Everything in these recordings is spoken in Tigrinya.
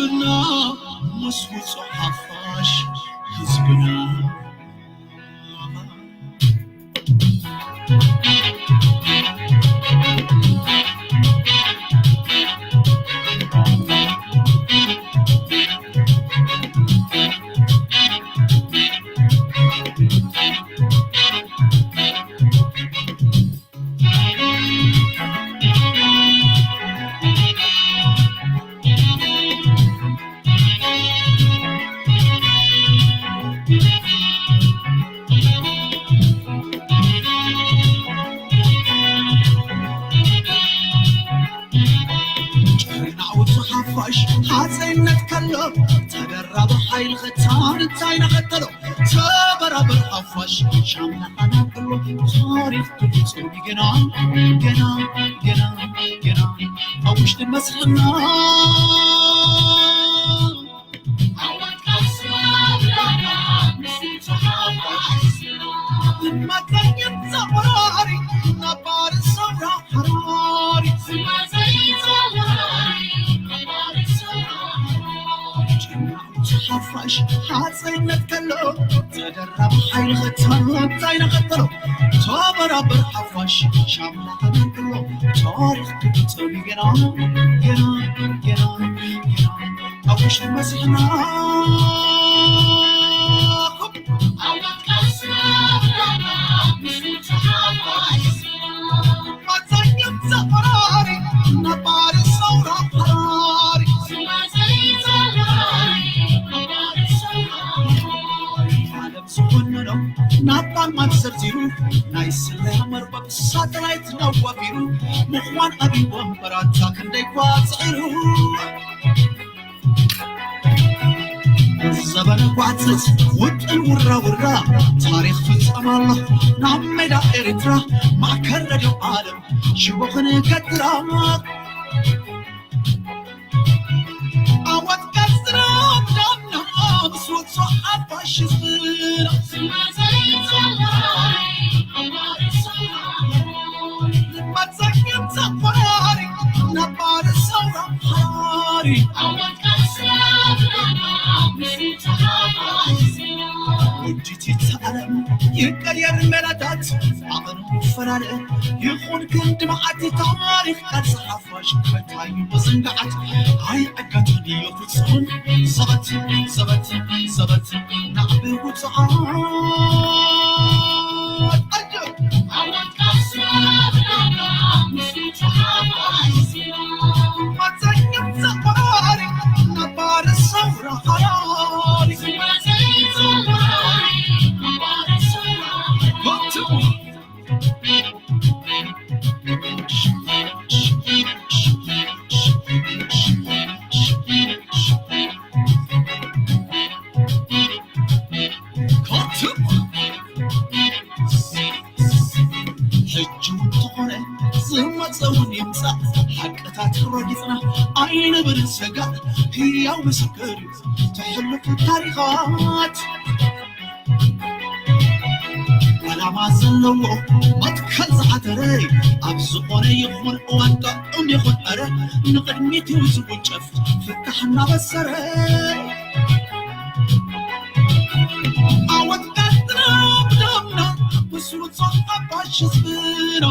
እና ምስ ውጹዕ ሓፋሽ ህዝብና። ጭርናውቲ ሓፋሽ ሓፀይነት ከሎ ተደራቢ ሓይሊ ክታን እንታይ ናኸተሎ ተበራበር ሓፋሽ ሻምናኻና ከሎ ታሪኽ ክፍፅም ገና ገና ገና ገና ኣብ ውሽጢ መስልና ሓፋሽ ሓፀይነት ከሎ ተደራቢ ሓይሊ ኸተሎ እንታይ ነኸተሎ ተበራበር ሓፋሽ ሻምላ ከመንክሎ ታሪኽ ክፍፅም ገና ገና ገና ገና ኣብ ውሽጢ መስልና ዝኾነኖም ናባን ማንሰርቲሩ ናይ ስለያ መርበብ ሳተላይት ናዋፊሩ ምዃን ኣብይ ወንበራታ ክንደይ ኳፅዒሩ ዘበነ ጓዕፀት ውጥን ውራ ውራ ታሪኽ ፍፀም ኣሎ ናብ ሜዳ ኤርትራ ማእከል ረድዮ ዓለም ሽቦ ክንገትራ ኣወት ቀስራ ዳና ምስ ወፅኦ ሓፋሽ ዝብሎ መፀግብ ተቆራሪ ነባር ሰውራ ሓራሪ ኣወት ቀስራ ዳና ምስ ወፅኦ ሓፋሽ ዝብሎ ውዲት ይተኣለም ይቀየር መላታት ኣቐኑ ይፈላለ ይኹን ክንዲ መዓት ታሪኽ ቃል ፀሓፍ ሓፋሽ ከታዩ መዘንጋዓት ኣይዕገትን እዮ ፍጹም ዘበት ዘበት ዘበት ናዕቢ ውፅዓት ኣየ ኣወት ቀስራ ዳና ምስ ወፅኦ ሓፋሽ ዝብሎ መፀግብ ተቆራሪ ነባር ሰውራ ሓራሪ ሕጂ እውን ዝኾነ ዝመፀ እውን ይምፃእ ሓቅታት ረጊፅና ኣይንብል ስጋእ ህያው ምስክር እዩ ተሕልፉ ታሪኻት ዓላማ ዘለዎ መትከል ዝሓተረ ኣብ ዝኾነ ይኹን እዋን ጥዑም ይኹን ዕረ ንቕድሚት እዩ ዝውንጨፍ ፍታሕ እናበሰረ ዓወት ቀጥና ብደምና ብስሩ ጾም ሓፋሽ ህዝብና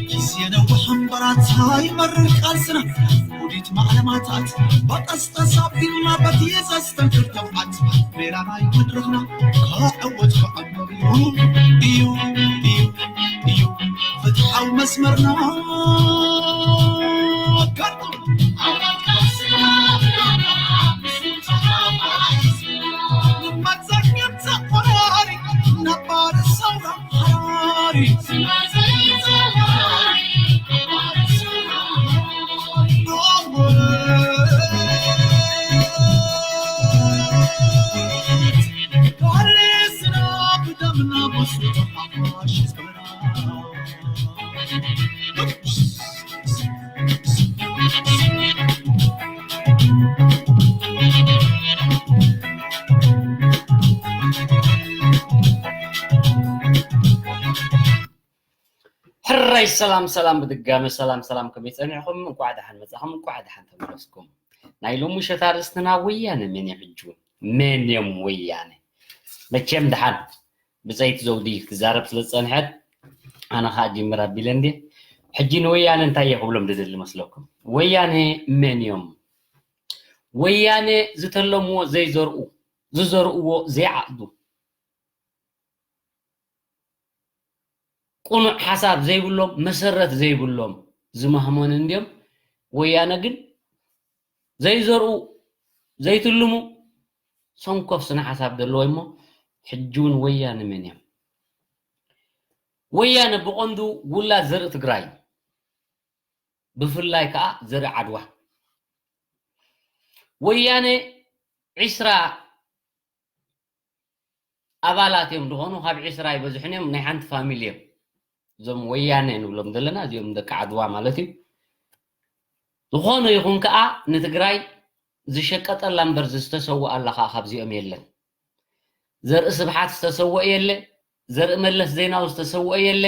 ግዜ ነዊሕ እምበራታ ይመርር ቃልስና ውዲት ማዕለማታት በጠስጠስ ኣቢልና በቲ ዘስተንክር ተብዓት ሜዳ ናይ መድረኽና ክዕወት ክዕመር እዩ እዩ እዩ እዩ ፍትሓዊ መስመርና ከርጡም መፀግብ ተቆራሪ ነባር ሰውራ ሓራሪ ሰላም ሰላም፣ ብድጋመ ሰላም ሰላም፣ ከመይ ጸኒሕኩም? እንኳዕ ደሓን መጻኹም፣ እንኳዕ ደሓን ተመለስኩም። ናይ ሎሚ ምሸት ኣርእስትና ወያነ መን እዮም ሕጂ እውን? መን እዮም ወያነ? መቸም ደሓን ብጸይቲ ዘውዲ ክትዛረብ ስለ ዝጸንሐት ኣነ ኸኣ ጅምር ኣቢለ እንዴ። ሕጂ ንወያነ እንታይ እየ ክብሎም ዝደሊ መስለኩም? ወያነ መን እዮም? ወያነ ዝተለምዎ ዘይዘርኡ፣ ዝዘርእዎ ዘይዓጽዱ፣ ቅኑዕ ሓሳብ ዘይብሎም፣ መሰረት ዘይብሎም ዝማህመኑ እንድዮም። ወያነ ግን ዘይዘርኡ ዘይትልሙ ሰንኮፍ ስነ ሓሳብ ዘለዎ እሞ ሕጂ እውን ወያነ መን እዮም? ወያነ ብቐንዱ ውላድ ዘርኢ ትግራይ እዩ። ብፍላይ ከዓ ዘርኢ ዓድዋ። ወያነ ዒስራ ኣባላት እዮም ዝኾኑ፣ ካብ ዒስራ ኣይበዝሑን እዮም፣ ናይ ሓንቲ ፋሚሊ እዮም። እዞም ወያነ ንብሎም ዘለና እዚኦም ደቂ ዓድዋ ማለት እዩ። ዝኾነ ይኹን ከዓ ንትግራይ ዝሸቀጠላ እምበር ዝተሰወኣላ ከዓ ካብዚኦም የለን። ዘርኢ ስብሓት ዝተሰወአ የለ፣ ዘርኢ መለስ ዜናዊ ዝተሰወአ የለ፣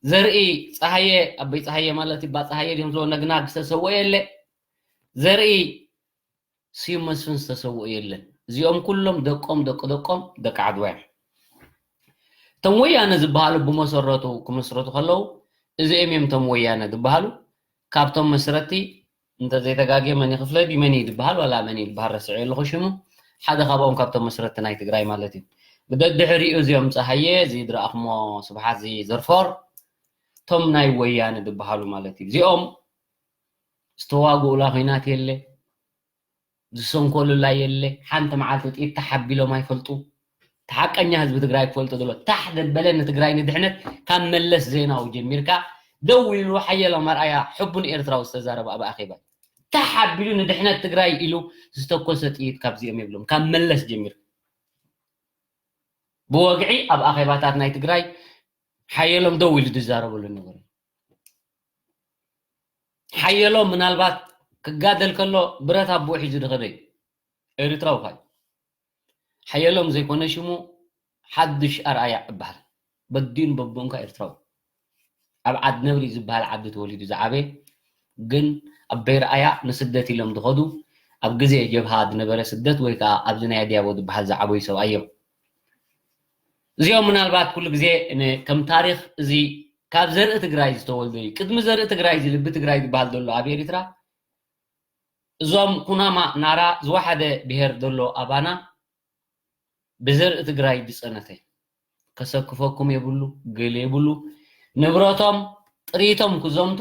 ዘርኢ ፀሃየ፣ ኣበይ ፀሃየ ማለት ይባ ፀሃየ ድም ዝብሎ ነግናግ ዝተሰወአ የለ፣ ዘርኢ ስዩም መስፍን ዝተሰውኡ የለን። እዚኦም ኩሎም ደቆም ደቂ ደቆም ደቂ ዓድዋ እዮም። እቶም ወያነ ዝበሃሉ ብመሰረቱ ክምስረቱ ከለዉ እዚኦም እዮም እቶም ወያነ ዝበሃሉ። ካብቶም መስረቲ እንተዘይተጋግየ መን ክፍለ ድዩ መን እዩ ዝበሃል ዋላ መን እዩ ዝበሃል ረስዐ ኣለኹ ሽሙ። ሓደ ካብኦም ካብቶም መስረቲ ናይ ትግራይ ማለት እዩ። ብደድሕሪኡ እዚኦም ፀሃየ፣ እዚ ድረኣኽሞ ስብሓት፣ እዚ ዘርፎር፣ እቶም ናይ ወያነ ዝበሃሉ ማለት እዩ። እዚኦም ዝተዋግኡላ ኹናት የለ፣ ዝሰንኮሉላ የለ። ሓንቲ መዓልቲ ጥይት ታሕ ኣቢሎም ኣይፈልጡ። እቲ ሓቀኛ ህዝቢ ትግራይ ክፈልጦ ዘሎ ታሕ ደበለ ንትግራይ ንድሕነት ካብ መለስ ዜናዊ ጀሚርካ ደው ኢሉ ሓየሎም ኣርኣያ ሕቡን ኤርትራዊ ዝተዛረበ ኣብ ኣኼባ ታሕ ኣቢሉ ንድሕነት ትግራይ ኢሉ ዝተኮሰ ጥይት ካብዚኦም የብሎም። ካብ መለስ ጀሚርካ ብወግዒ ኣብ ኣኼባታት ናይ ትግራይ ሓየሎም ደው ኢሉ ዝዛረበሉ ነገር እዩ። ሓየሎም ምናልባት ክጋደል ከሎ ብረት ኣቦ ሒዙ ዝኸደ እዩ። ኤርትራዊ ኳ እዩ። ሓየሎም ዘይኮነ ሽሙ ሓዱሽ ኣርኣያ እበሃል። በዲን በቦንካ ኤርትራዊ። ኣብ ዓድ ነብሪ ዝበሃል ዓዲ ተወሊዱ ዝዓበየ፣ ግን ኣብ በይረኣያ ንስደት ኢሎም ዝኸዱ፣ ኣብ ግዜ ጀብሃ ዝነበረ ስደት ወይ ከዓ ኣብዚ ናይ ኣድያቦ ዝበሃል ዝዓበዩ ሰብኣይ እዮም። እዚኦም ምናልባት ኩሉ ግዜ ን-፣ ከም ታሪኽ እዚ ካብ ዘርኢ ትግራይ ዝተወልደ እዩ። ቅድሚ ዘርኢ ትግራይ እዚ ልቢ ትግራይ ዝበሃል ዘሎ ኣብ ኤርትራ፣ እዞም ኩናማ ናራ ዝወሓደ ብሄር ዘሎ ኣባና ብዘርኢ ትግራይ ዝፀነተ ከሰክፈኩም የብሉ፣ ገለ የብሉ። ንብረቶም ጥሪቶም ክዘምቱ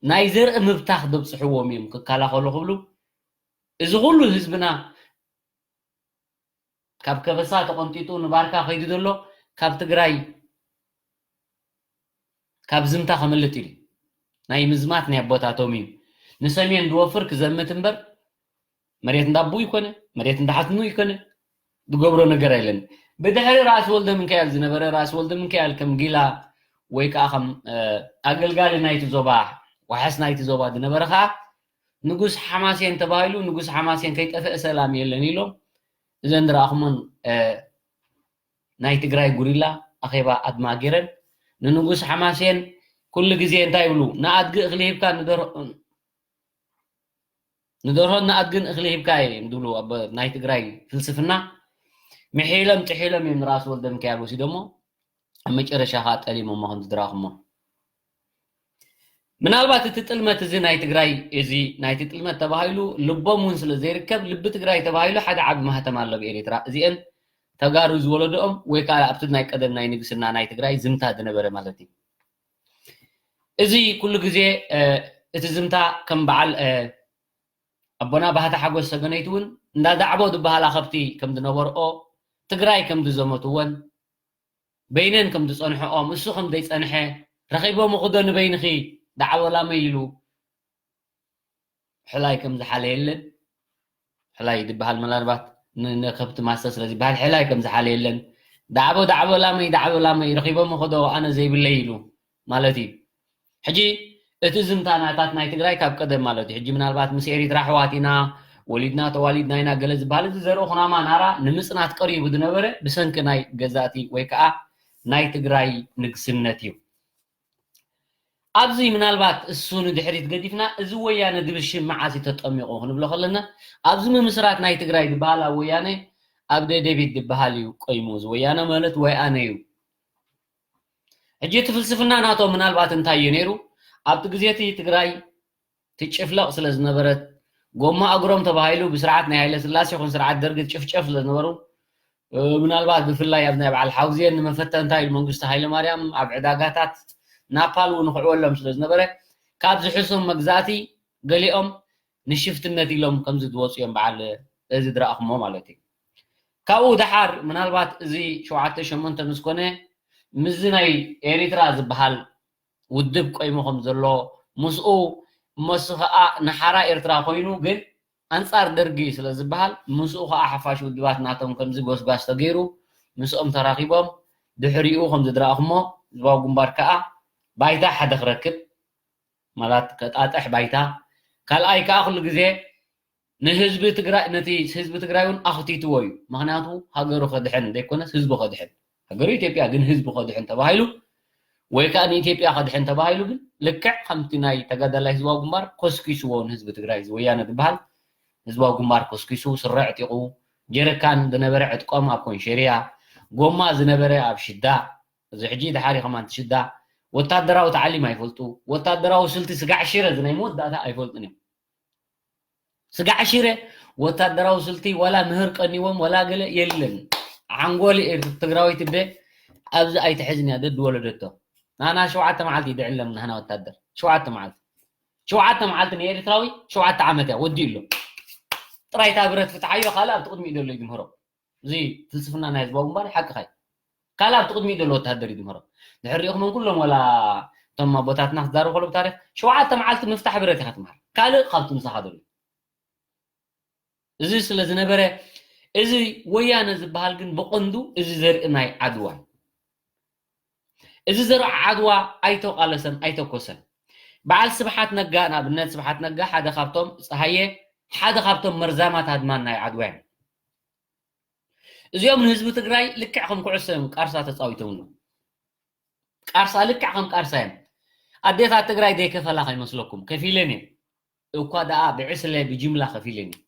ናይ ዘርኢ ምብታኽ ዘብፅሕዎም እዮም ክከላኸሉ ክብሉ። እዚ ኩሉ ህዝብና ካብ ከበሳ ተቐንጢጡ ንባርካ ከይዱ ዘሎ ካብ ትግራይ ካብ ዝምታ ከመልጥ ኢሉ ናይ ምዝማት ናይ ኣቦታቶም እዩ። ንሰሜን ዝወፍር ክዘምት እምበር መሬት እንዳቡ ይኮነ፣ መሬት እንዳሓትኑ ይኮነ፣ ዝገብሮ ነገር የለን። ብድሕሪ ራእሲ ወልደ ምንካኤል ዝነበረ፣ ራእሲ ወልደ ምንካኤል ከም ጊላ ወይ ከዓ ከም፣ እ፣ ኣገልጋሊ ናይቲ ዞባ፣ ዋሕስ ናይቲ ዞባ ዝነበረ ከዓ ንጉስ ሓማሴን ተባሂሉ፣ ንጉስ ሓማሴን ከይጠፍአ ሰላም የለን ኢሎም፣ እዘን ዝረኣኹመን፣ እ፣ ናይ ትግራይ ጉሪላ ኣኼባ ኣድማ ገይረን ንንጉስ ሓማሴን ኩሉ ግዜ እንታይ ይብሉ? ንኣድጊ እኽሊ ሂብካ ንደር-፣ ንደርሆን ንኣድግን እኽሊ ሂብካ እዮም ዝብሉ ኣብ ናይ ትግራይ ፍልስፍና። ምሒሎም ጥሒሎም እዮም ንራእሲ ወልደ ሚካኤል ወሲዶሞ። ኣብ መጨረሻ ከዓ ጠሊሞሞ ከም ዝድረኹሞ። ምናልባት እቲ ጥልመት እዚ ናይ ትግራይ፣ እዚ ናይቲ ጥልመት ተባሂሉ ልቦም እውን ስለ ዘይርከብ፣ ልቢ ትግራይ ተባሂሉ ሓደ ዓቢ ማህተም ኣሎ ኣብ ኤርትራ። እዚአን ተጋሩ ዝወለድኦም ወይ ከዓ ኣብቲ ናይ ቀደም ናይ ንግስና ናይ ትግራይ ዝምታ ዝነበረ ማለት እዩ። እዚ ኩሉ ግዜ፣ እ፣ እቲ ዝምታ ከም በዓል፣ እ፣ ኣቦና ባህታ ሓጎስ ሰገነይቲ እውን እንዳ ዳዕቦ ዝበሃላ ከብቲ ከም ዝነበርኦ፣ ትግራይ ከም ዝዘመትወን፣ በይነን ከም ዝጸንሕኦም፣ እሱ ከም ዘይጸንሐ፣ ረኺቦም እኹዶ ንበይንኺ ዳዕቦ ላመይ ኢሉ፣ ሕላይ ከም ዝሓለ የለን። ሕላይ ዝበሃል ምናልባት ን-፣ ንከብቲ ማሰ ስለ ዝበሃል ሕላይ ከም ዝሓለ የለን። ዳዕቦ፣ ዳዕቦ ላመይ፣ ዳዕቦ ላመይ፣ ረኺቦም እኹዶ ኣነ ዘይብለይ ኢሉ ማለት እዩ። ሕጂ እቲ ዝምታ ናታት ናይ ትግራይ ካብ ቀደም ማለት እዩ። ሕጂ ምናልባት ምስ ኤሪትራ ኣሕዋት ኢና፣ ወሊድና ተዋሊድና ኢና ገለ ዝበሃል፣ እዚ ዘርኢ ኩናማ ናራ ንምጽናት ቀሪቡ ዝነበረ ብሰንኪ ናይ ገዛእቲ ወይ ከዓ ናይ ትግራይ ንግስነት እዩ። ኣብዚ ምናልባት እሱ ንድሕሪት ገዲፍና፣ እዚ ወያነ ዝብል ሽም መዓስ እዩ ተጠሚቑ ክንብሎ ከለና፣ ኣብዚ ምምስራት ናይ ትግራይ ዝበሃል ኣብ ወያነ ኣብ ደደቢት ዝበሃል እዩ ቆይሙ። እዚ ወያነ ማለት ወያነ እዩ። ሕጂ እቲ ፍልስፍና ናቶም ምናልባት እንታይ እዩ ነይሩ? ኣብቲ ግዜ እቲ ትግራይ ትጭፍለቕ ስለ ዝነበረት፣ ጎማ እግሮም ተባሂሉ ብስርዓት ናይ ሃይለ ስላሴ ይኹን ስርዓት ደርጊ ትጭፍጨፍ ስለ ዝነበሩ፣ እ፣ ምናልባት ብፍላይ ኣብ ናይ በዓል ሓውዜን ንመፈተንታ ኢሉ መንግስቱ ሃይለ ማርያም ኣብ ዕዳጋታት ናፓል እውን ንኽዕወሎም ስለ ዝነበረ፣ ካብዚ ሕሱም መግዛእቲ ገሊኦም ንሽፍትነት ኢሎም ከምዚ ዝወፁ እዮም በዓል እዚ ዝረኣኹሞ ማለት እዩ። ካብኡ ደሓር ምናልባት እዚ ሸውዓተ ሸሞንተ ምስ ኮነ ምስዚ ናይ ኤሪትራ ዝበሃል ውድብ ቆይሙ ከም ዘሎ ምስኡ እሞሱ ኸዓ ንሓራ ኤርትራ ኮይኑ ግን ኣንጻር ደርጊ ስለ ዝበሃል ምስኡ ኸዓ ሓፋሽ ውድባት ናቶም ከምዚ ጎስጓስ ተገይሩ ምስኦም ተራኺቦም ድሕሪኡ ከም ዝድረኣኹሞ ህዝባዊ ግንባር ከኣ ባይታ ሓደ ክረክብ ማለት ከጣጥሕ ባይታ ካልኣይ ከኣ ኩሉ ግዜ ንህዝቢ ትግራይ ነቲ ህዝቢ ትግራይ እውን ኣኽቲትዎ እዩ። ምኽንያቱ ሃገሩ ከድሕን ዘይኮነስ ህዝቡ ከድሕን ሃገሩ ኢትዮጵያ ግን ህዝቡ ከድሕን ተባሂሉ ወይ ከዓ ንኢትዮጵያ ከድሕን ተባሂሉ ግን ልክዕ ከምቲ ናይ ተጋዳላይ ህዝባዊ ግንባር ኮስኪስዎ ንህዝቢ ትግራይ እዚ ወያነ ዝበሃል ህዝባዊ ግንባር ኮስኪሱ ስረ ዕጢቑ ጀረካን ዝነበረ ዕጥቆም ኣብ ኮንሸርያ ጎማ ዝነበረ ኣብ ሽዳ እዚ ሕጂ ድሓሪ ከማን ሽዳ ወታደራዊ ታዕሊም ኣይፈልጡ ወታደራዊ ስልቲ ስጋዕ ሽረ እዚ ናይ መወዳእታ ኣይፈልጡን እዮም ስጋዕ ሽረ ወታደራዊ ስልቲ ወላ ምህር ቀኒዎም ወላ ገለ የለን ሓንጎል ትግራዊት እደ ኣብዚ ኣይትሕዝን እያ ደድ ወለደቶ ናና ሸውዓተ መዓልቲ ይድዕለም ናህና ወታደር ሸውዓተ መዓልቲ ሸውዓተ መዓልቲ ንኤርትራዊ ሸውዓተ ዓመት እያ ወዲኡ ኣሎ ጥራይ እታ ብረት ፍትሓዮ ካልእ ኣብቲ ቅድሚኡ ዘሎ እዩ ዝምህሮ እዚ ፍልስፍና ናይ ህዝባዊ ግንባር ሓቅኻ እዩ ካልእ ኣብቲ ቅድሚኡ ዘሎ ወታደር እዩ ዝምህሮ ድሕር ሪእኹሞም ኩሎም ወላ እቶም ኣቦታትና ክዛረቡ ከለዉ ታሪክ ሸውዓተ መዓልቲ ምፍታሕ ብረት ኢኻ ትምሃር ካልእ ካብቲ ምሳኻ ዘሎ እዚ ስለ ዝነበረ እዚ ወያነ ዝበሃል ግን ብቐንዱ እዚ ዘርኢ ናይ ዓድዋ እዩ እዚ ዘርዓ ዓድዋ ኣይተቃለሰን ኣይተኮሰን በዓል ስብሓት ነጋ ንኣብነት ስብሓት ነጋ ሓደ ካብቶም ፀሃየ ሓደ ካብቶም መርዛማት ኣድማን ናይ ዓድዋ እዮም እዚኦም ንህዝቢ ትግራይ ልክዕ ከም ኩዕሶ እዮም ቃርሳ ተፃዊቶምሉ ቃርሳ ልክዕ ከም ቃርሳ እዮም ኣዴታት ትግራይ ዘይከፈላ ከይመስለኩም ከፊለን እየን እኳ ደኣ ብዕስለ ብጅምላ ከፊለን እየን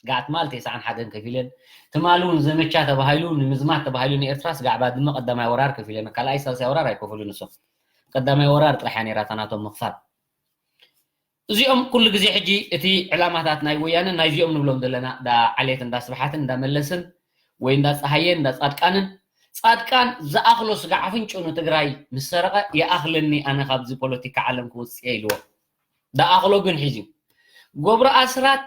ጋዕ ትማል ተስዓን ሓደን ከፊለን ትማል እውን ዘመቻ ተባሂሉ ንምዝማት ተባሂሉ ንኤርትራ ስጋዕ ባድመ ቀዳማይ ወራር ከፊለን ካልኣይ ሳልሳይ ወራር ኣይከፈሉን ንሶም ቀዳማይ ወራር ጥራሕ እያ ነይራ እታ ናቶም ምኽፋል እዚኦም ኩሉ ግዜ ሕጂ እቲ ዕላማታት ናይ ወያነ ናይዚኦም ንብሎም ዘለና እንዳ ዓሌት እንዳ ስብሓትን እንዳ መለስን ወይ እንዳ ፀሃየን እንዳ ፃድቃንን ፃድቃን ዝኣኽሎ ስጋ ኣፍንጭኡ ንትግራይ ምስ ሰረቐ ይኣኽለኒ ኣነ ካብዚ ፖለቲካ ዓለም ክወፅእ እየ ኢልዎ ዝኣኽሎ ግን ሒዙ ገብሩ ኣስራት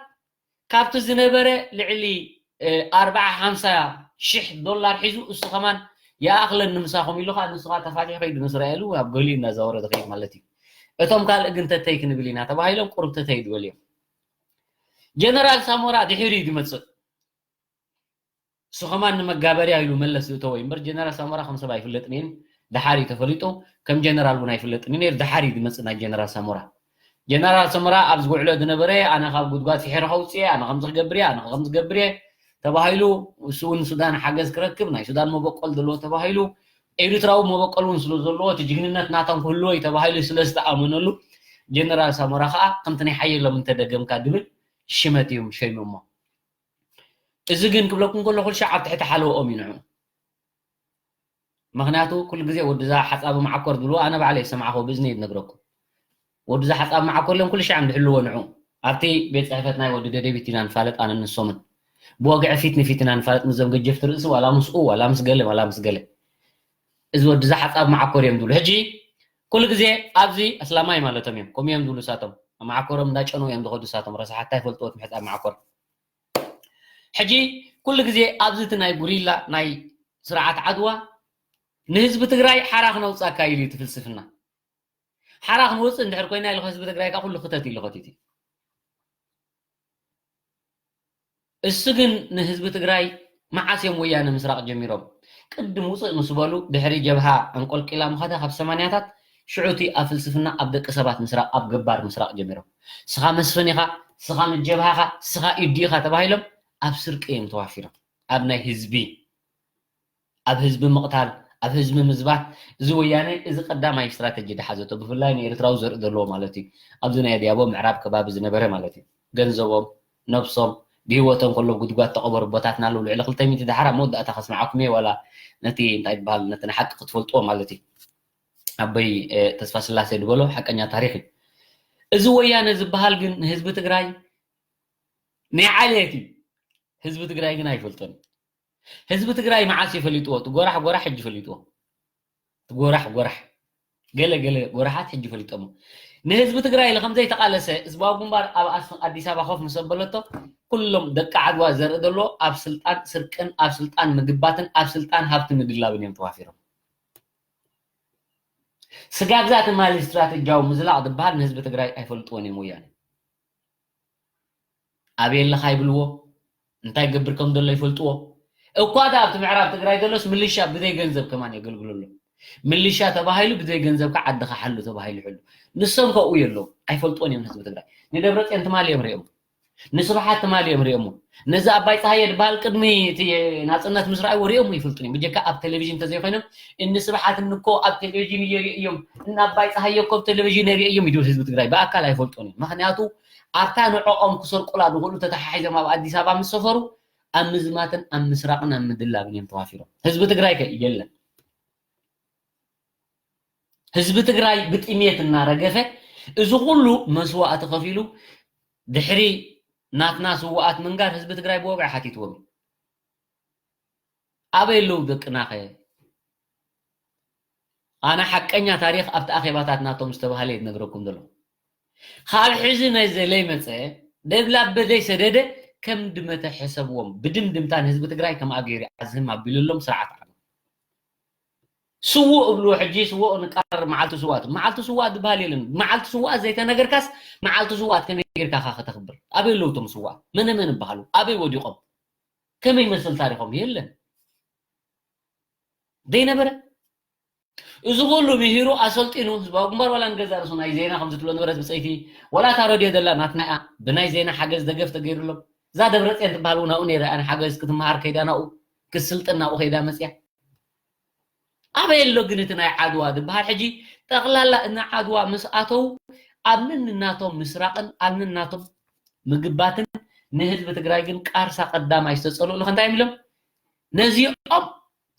ካብቲ ዝነበረ ልዕሊ ኣርባዓ ሓምሳ ሽሕ ዶላር ሒዙ እሱ ከማን ይኣኽለኒ ምሳኹም ኢሉ ከዓ ንሱ ከዓ ተፋቲሑ ከይዱ ምስ ረኣየሉ ኣብ ገሊኡ እናዛወረ ዝኸይድ ማለት እዩ እቶም ካልእ ግን ተተይ ክንብል ኢና ተባሂሎም ቁሩብ ተተይ ዝበሉ እዮም ጀነራል ሳሞራ ድሕሪ እዩ ዝመፅእ እሱ ከማን ንመጋበርያ ኢሉ መለስ ዝእተወ እዩ እምበር ጀነራል ሳሞራ ከም ሰብ ኣይፍለጥን እየን ደሓር እዩ ተፈሊጡ ከም ጀነራል እውን ኣይፍለጥን እዩ ነይሩ ደሓር እዩ ዝመፅእ ናይ ጀነራል ሳሞራ ጀነራል ሳሞራ ኣብ ዝውዕሎ ዝነበረ ኣነ ካብ ጉድጓድ ፍሒረ ከውፅእ ኣነ ከምዚ ክገብር እየ ኣነ ከምዚ ክገብር እየ ተባሂሉ እሱ እውን ሱዳን ሓገዝ ክረክብ ናይ ሱዳን መበቆል ዘለዎ ተባሂሉ ኤርትራዊ መበቆል እውን ስለ ዘለዎ እቲ ጅግንነት ናቶም ክህልዎ እዩ ተባሂሉ ስለ ዝተኣመነሉ ጀነራል ሳሞራ ከዓ ከምቲ ናይ ሓየሎም እንተደገምካ ድብል ሽመት እዮም ሸይሞሞ እዚ ግን ክብለኩም ከሎ ኩልሻዕ ኣብ ትሕቲ ሓለወኦም እዩ ንዑ ምክንያቱ ኩሉ ግዜ ወድዛ ሓፃቢ መዓኮር ዝብልዎ ኣነ ባዕለ ዝሰማዕክዎ ብእዝነይ ዝነግረኩም ወድዛ ሓፃቢ መዓኮር እዮም ኩልሻዕ እዮም ዝሕልዎ ንዑ ኣብቲ ቤት ፅሕፈት ናይ ወዲ ደደቢት ኢና ንፋለጥ ኣነ ንሶምን ብወግዒ ፊት ንፊት ኢና ንፋለጥ ምስዞም ገጀፍቲ ርእሲ ዋላ ምስኡ ዋላ ምስ ገለ ዋላ ምስ ገለ እዚ ወድዛ ሓፃብ መዓኮር እዮም ዝብሉ ሕጂ ኩሉ ግዜ ኣብዚ ኣስላማይ ማለቶም እዮም ከምኡ እዮም ዝብሉ ሳቶም መዓኮሮም እንዳጨኑ እዮም ዝኸዱ ሳቶም ረሳሓት እንታይ ፈልጥዎ እቲ ምሕፃብ መዓኮር ሕጂ ኩሉ ግዜ ኣብዚ እቲ ናይ ጉሪላ ናይ ስርዓት ዓድዋ ንህዝቢ ትግራይ ሓራ ክነውፅእ ኣካይዱ እዩ እቲ ፍልስፍና ሓራ ክንወፅእ እንድሕር ኮይና ኢሉ ህዝቢ ትግራይ ከዓ ኩሉ ክተት ኢሉ ከቲት እዩ እሱ ግን ንህዝቢ ትግራይ መዓስ እዮም ወያነ ምስራቕ ጀሚሮም ቅድም ውፅእ ምስ በሉ ድሕሪ ጀብሃ ኣንቆልቂላ ምኸደ ካብ ሰማንያታት ሽዑ እቲ ኣብ ፍልስፍና ኣብ ደቂ ሰባት ምስራቕ ኣብ ገባር ምስራቕ ጀሚሮም ስኻ መስፍን ኢኻ ስኻ ንጀብሃኻ ስኻ ኢዲ ኢኻ ተባሂሎም ኣብ ስርቂ እዮም ተዋፊሮም ኣብ ናይ ህዝቢ ኣብ ህዝቢ ምቕታል ኣብ ህዝቢ ምዝባት። እዚ ወያነ እዚ ቀዳማይ ስትራተጂ ድሓዘቶ፣ ብፍላይ ንኤርትራዊ ዘርኢ ዘለዎ ማለት እዩ። ኣብዚ ናይ ኣድያቦ ምዕራብ ከባቢ ዝነበረ ማለት እዩ። ገንዘቦም፣ ነብሶም፣ ብህይወቶም ከሎ ጉድጓድ ተቐበሩ ቦታትና ኣለዉ። ልዕሊ ክልተ ሚእቲ ድሓር ኣብ መወዳእታ ከስምዓኩም እየ፣ ዋላ ነቲ እንታይ ይበሃል፣ ነቲ ንሓቂ ክትፈልጥዎ ማለት እዩ። ኣቦይ ተስፋ ስላሴ ዝበሎ ሓቀኛ ታሪክ እዩ። እዚ ወያነ ዝበሃል ግን ንህዝቢ ትግራይ ናይ ዓሌት እዩ። ህዝቢ ትግራይ ግን ኣይፈልጦን። ህዝቢ ትግራይ መዓስ እዩ ፈሊጥዎ? እቲ ጎራሕ ጎራሕ ሕጂ ፈሊጥዎ። እቲ ጎራሕ ጎራሕ፣ ገለ ገለ ጎራሓት ሕጂ ፈሊጦሞ። ንህዝቢ ትግራይ ኢለ ከምዘይተቓለሰ ህዝባዊ ግንባር ኣብ ኣስ- ኣዲስ ኣበባ ኮፍ ምስ ኣበለቶ፣ ኩሎም ደቂ ዓድዋ ዘርኢ ዘሎ ኣብ ስልጣን ስርቅን ኣብ ስልጣን ምግባትን ኣብ ስልጣን ሃብቲ ምድላብን እዮም ተዋፊሮም። ስጋብ እዛ ትማሊ ስትራተጂያዊ ምዝላቕ ዝበሃል ንህዝቢ ትግራይ ኣይፈልጥዎን እዮም ወያነ። ኣበይ ኣለኻ ይብልዎ፣ እንታይ ገብር ከም ዘሎ ይፈልጥዎ። እኳ ዳ ኣብቲ ምዕራብ ትግራይ ዘሎስ ምልሻ ብዘይ ገንዘብ ከማን የገልግሉ ኣሎ። ምልሻ ተባሂሉ ብዘይ ገንዘብካ ዓድኻ ሓሉ ተባሂሉ ይሕሉ። ንሶም ከኡ የለዉ፣ ኣይፈልጥዎን እዮም ንህዝቢ ትግራይ። ንደብረፅዮን ትማሊ እዮም ሪኦም፣ ንስብሓት ትማሊ እዮም ሪኦሞ። ነዚ ኣባይ ፀሃየ ዝበሃል ቅድሚ እቲ ናፅነት ምስ ረኣይዎ ሪኦሞ ይፈልጡን እዮም። ብጀካ ኣብ ቴሌቪዥን እንተዘይኮይኖም፣ እኒ ስብሓት እንኮ ኣብ ቴሌቪዥን እየ ሪእዮም፣ እኒ ኣባይ ፀሃየ እኮ ኣብ ቴሌቪዥን እየ ሪእዮም ይድብል ህዝቢ ትግራይ። ብኣካል ኣይፈልጦን እዮም። ምክንያቱ ኣብታ ንዕኦም ክሰርቁላ ዝኽእሉ ተተሓሒዞም ኣብ ኣዲስ ኣበባ ምስ ሰፈሩ ኣብ ምዝማትን ኣብ ምስራቕን ኣብ ምድላብን እዮም ተዋፊሮም። ህዝቢ ትግራይ ከ የለን። ህዝቢ ትግራይ ብጥሜት እናረገፈ እዚ ኩሉ መስዋእቲ ከፊሉ ድሕሪ ናትና ስውኣት ምንጋር ህዝቢ ትግራይ ብወግዒ ሓቲትዎም እዩ። ኣበይ ኣለዉ ደቅናኸ? ኣነ ሓቀኛ ታሪኽ ኣብቲ ኣኼባታት ናቶም ዝተባህለ እየ ዝነግረኩም ዘሎ። ካብ ሕዚ ነዚ ለይመፀ ደብላበ ዘይሰደደ ከም ድመተ ሕሰብዎም። ብድምድምታ ንህዝቢ ትግራይ ከምኣ ገይሩ ኣዝህም ኣቢሉሎም ስርዓት ዓለም። ስዉእ እብልዎ ሕጂ ስዉእ ንቃር መዓልቲ ስውኣት። መዓልቲ ስውኣት ዝበሃል የለን። መዓልቲ ስውኣት ዘይተነገርካስ መዓልቲ ስውኣት ከመይ ጌርካ ኢኻ ከተኽብር? ኣበይ ኣለዉ እቶም ስውኣት? መነ መን ይበሃሉ? ኣበይ ወዲቖም? ከመይ ይመስል ታሪኾም? የለን። ዘይነበረ እዚ ኩሉ ምሂሩ ኣሰልጢኑ ህዝባዊ ግንባር ዋላ ንገዛ ርእሱ ናይ ዜና ከምዚ ትብሎ ነበረት ብፀይቲ ዋላ እታ ረድዮ ዘላ ናትና እያ ብናይ ዜና ሓገዝ ደገፍ ተገይሩሎም እዛ ደብረፅዮን ትበሃል እውን ኣብኡ ነይራ እያ ንሓገዝ ክትመሃር ከይዳ ናብኡ ክትስልጥን ናብኡ ከይዳ መፅያ ኣበይ ኣሎ ግን እቲ ናይ ዓድዋ ዝበሃል ሕጂ ጠቕላላ እነ ዓድዋ ምስ ኣተው ኣብ ንናቶም ምስራቕን ኣብ ንናቶም ምግባትን ንህዝቢ ትግራይ ግን ቃርሳ ቀዳማይ ዝተፀልኡ እንታይ እዮም ኢሎም ነዚኦም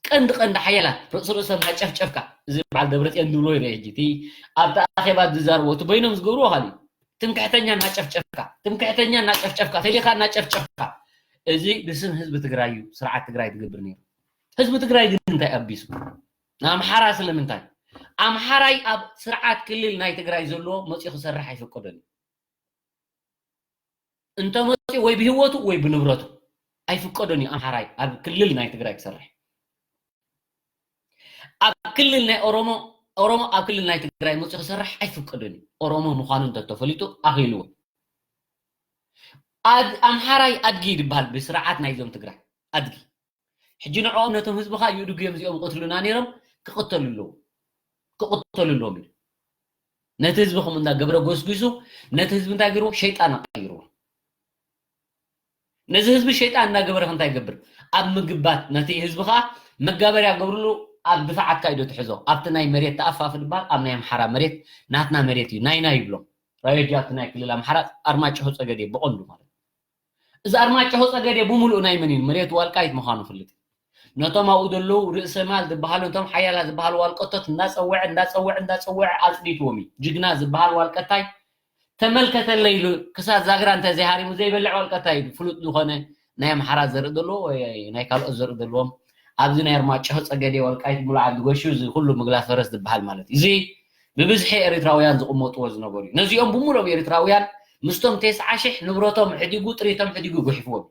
ቀንዲ ቀንዲ ሓያላት ርእሲ ርእሶም እናጨፍጨፍካ እዚ በዓል ደብረፅዮን ዝብሎ ይርኢ ሕጂ እቲ ኣብቲ ኣኼባ ዝዛርቦ እቲ በይኖም ዝገብርዎ ካሊእ ትምክሕተኛ እናጨፍጨፍካ ትምክሕተኛ እናጨፍጨፍካ ፈሊኻ እናጨፍጨፍካ እዚ ብስም ህዝቢ ትግራይ እዩ ስርዓት ትግራይ ትገብር ነይሩ ህዝቢ ትግራይ ግን እንታይ ኣቢሱ ንኣምሓራ ስለምንታይ ኣምሓራይ ኣብ ስርዓት ክልል ናይ ትግራይ ዘለዎ መፅኡ ክሰርሕ ኣይፈቀዶን እዩ እንተመፅኡ ወይ ብህይወቱ ወይ ብንብረቱ ኣይፍቀዶን እዩ ኣምሓራይ ኣብ ክልል ናይ ትግራይ ክሰርሕ ኣብ ክልል ናይ ኦሮሞ ኦሮሞ ኣብ ክልል ናይ ትግራይ መፅኡ ክሰርሕ ኣይፍቀዶን እዩ ኦሮሞ ምዃኑ እንተተፈሊጡ ኣኽኢልዎ ኣምሓራይ ኣድጊ ዝበሃል ብስርዓት ናይዞም ትግራይ ኣድጊ ሕጂ ንዕኦም ነቶም ህዝብኻ ይእድጉ እዮም እዚኦም ይቐትሉና ነይሮም ክቕተሉ ኣለዎም ክቕተሉ ኣለዎም እዩ ነቲ ህዝቢ ከምኡ እንዳገብረ ጎስጒሱ ነቲ ህዝቢ እንታይ ገይርዎ ሸይጣን ኣቐይርዎ ነዚ ህዝቢ ሸይጣን እንዳገበረ እንታይ ይገብር ኣብ ምግባት ነቲ ህዝቢ ከዓ መጋበርያ ገብርሉ ኣብ ድፋዓትካ እዩ ትሕዞ ኣብቲ ናይ መሬት ተኣፋፊ ድበሃል ኣብ ናይ ኣምሓራ መሬት ናትና መሬት እዩ ናይና ይብሎም ራዮጂ ኣብቲ ናይ ክልል ኣምሓራ ኣርማጭሆ ፀገዴ ብቐንዱ ማለት እዚ ኣርማጭሆ ፀገዴ ብምሉእ ናይ መን እዩ መሬት ዋልቃይት ምዃኑ ፍልጥ ነቶም ኣብኡ ዘለዉ ርእሰ ማል ዝበሃሉ ነቶም ሓያላ ዝበሃሉ ዋልቀቶት እንዳፀወዐ እንዳፀወዐ እንዳፀወዐ ኣፅኒትዎም እዩ ጅግና ዝበሃል ዋልቀታይ ተመልከተለይ ኢሉ ክሳብ ዛግራ እንተ ዘይሃሪሙ ዘይበልዕ ዋልቀታይ እዩ ፍሉጥ ዝኾነ ናይ ኣምሓራ ዘርኢ ዘለዎ ወይ ናይ ካልኦት ዘርኢ ዘለዎም ኣብዚ ናይ ኣርማጭሆ ፀገዴ ዋልቃይት ሙሉ ዓዲ ጎሹ እዚ ኩሉ ምግላት ፈረስ ዝበሃል ማለት እዩ እዚ ብብዝሒ ኤሪትራውያን ዝቕመጥዎ ዝነበሩ እዩ ነዚኦም ብምሎም ኤሪትራውያን ምስቶም ተስዓ ሽሕ ንብረቶም ሕዲጉ ጥሪቶም ሕዲጉ ጉሒፍዎም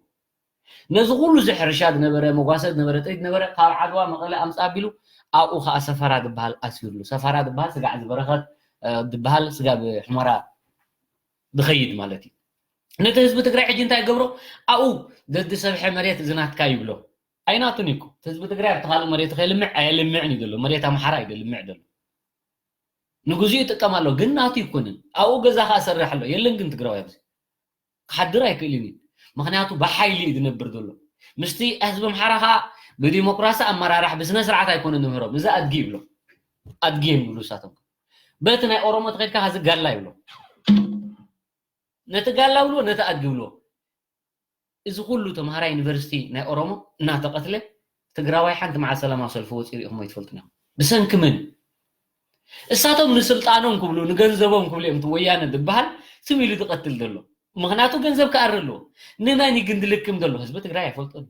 ነዚ ኩሉ እዚ ሕርሻ ዝነበረ መጓሰ ዝነበረ ጥሪት ዝነበረ ካብ ዓድዋ መቐለ ኣምፃ ኣቢሉ ኣብኡ ከዓ ሰፈራ ዝበሃል ኣስፊርሉ ሰፈራ ዝበሃል ስጋዕ ዝበረኸት ዝበሃል ስጋ ብሕመራ ዝኸይድ ማለት እዩ ነቲ ህዝቢ ትግራይ ሕጂ እንታይ ገብሮ ኣብኡ ዘዝሰብሐ መሬት ዝናትካ ይብሎ ኣይናቱን ይኮ ህዝቢ ትግራይ ኣብቲ ካልእ መሬቱ ከይልምዕ ኣየልምዕን እዩ ዘሎ መሬት ኣምሓራ እዩ ልምዕ ዘሎ ንግዜኡ ይጥቀም ኣሎ ግን ናቱ ይኮንን ኣብኡ ገዛ ከዓ ሰርሕ ኣሎ የለን ግን ትግራዊ ኣብዚ ክሓድር ኣይክእልን እዩ ምክንያቱ ብሓይሊ እዩ ዝነብር ዘሎ ምስቲ ህዝቢ ኣምሓራ ከዓ ብዲሞክራሲ ኣመራራሕ ብስነ ስርዓት ኣይኮነ ንምህሮም። እዚ ኣድጊ ይብሎ። ኣድጊ እዮም ይብሉ እሳቶም። በቲ ናይ ኦሮሞ ተኸድካ ኸዚ ጋላ ይብሎ። ነቲ ጋላ ብሎ፣ ነቲ ኣድጊ ብሎ። እዚ ኩሉ ተምሃራይ ዩኒቨርሲቲ ናይ ኦሮሞ እናተቐትለ ትግራዋይ ሓንቲ መዓል ሰላማዊ ሰልፊ ወፂኡ ሪኢኹሞ ይትፈልጡ እዮም። ብሰንኪ መን? እሳቶም ንስልጣኖም ክብሉ ንገንዘቦም ክብሉ እዮም እቲ ወያነ ዝበሃል ስም ኢሉ ዝቐትል ዘሎ። ምኽንያቱ ገንዘብ ክኣሪ ኣለዎ። ንመን እዩ ግን ዝልክም ዘሎ? ህዝቢ ትግራይ ኣይፈልጦን።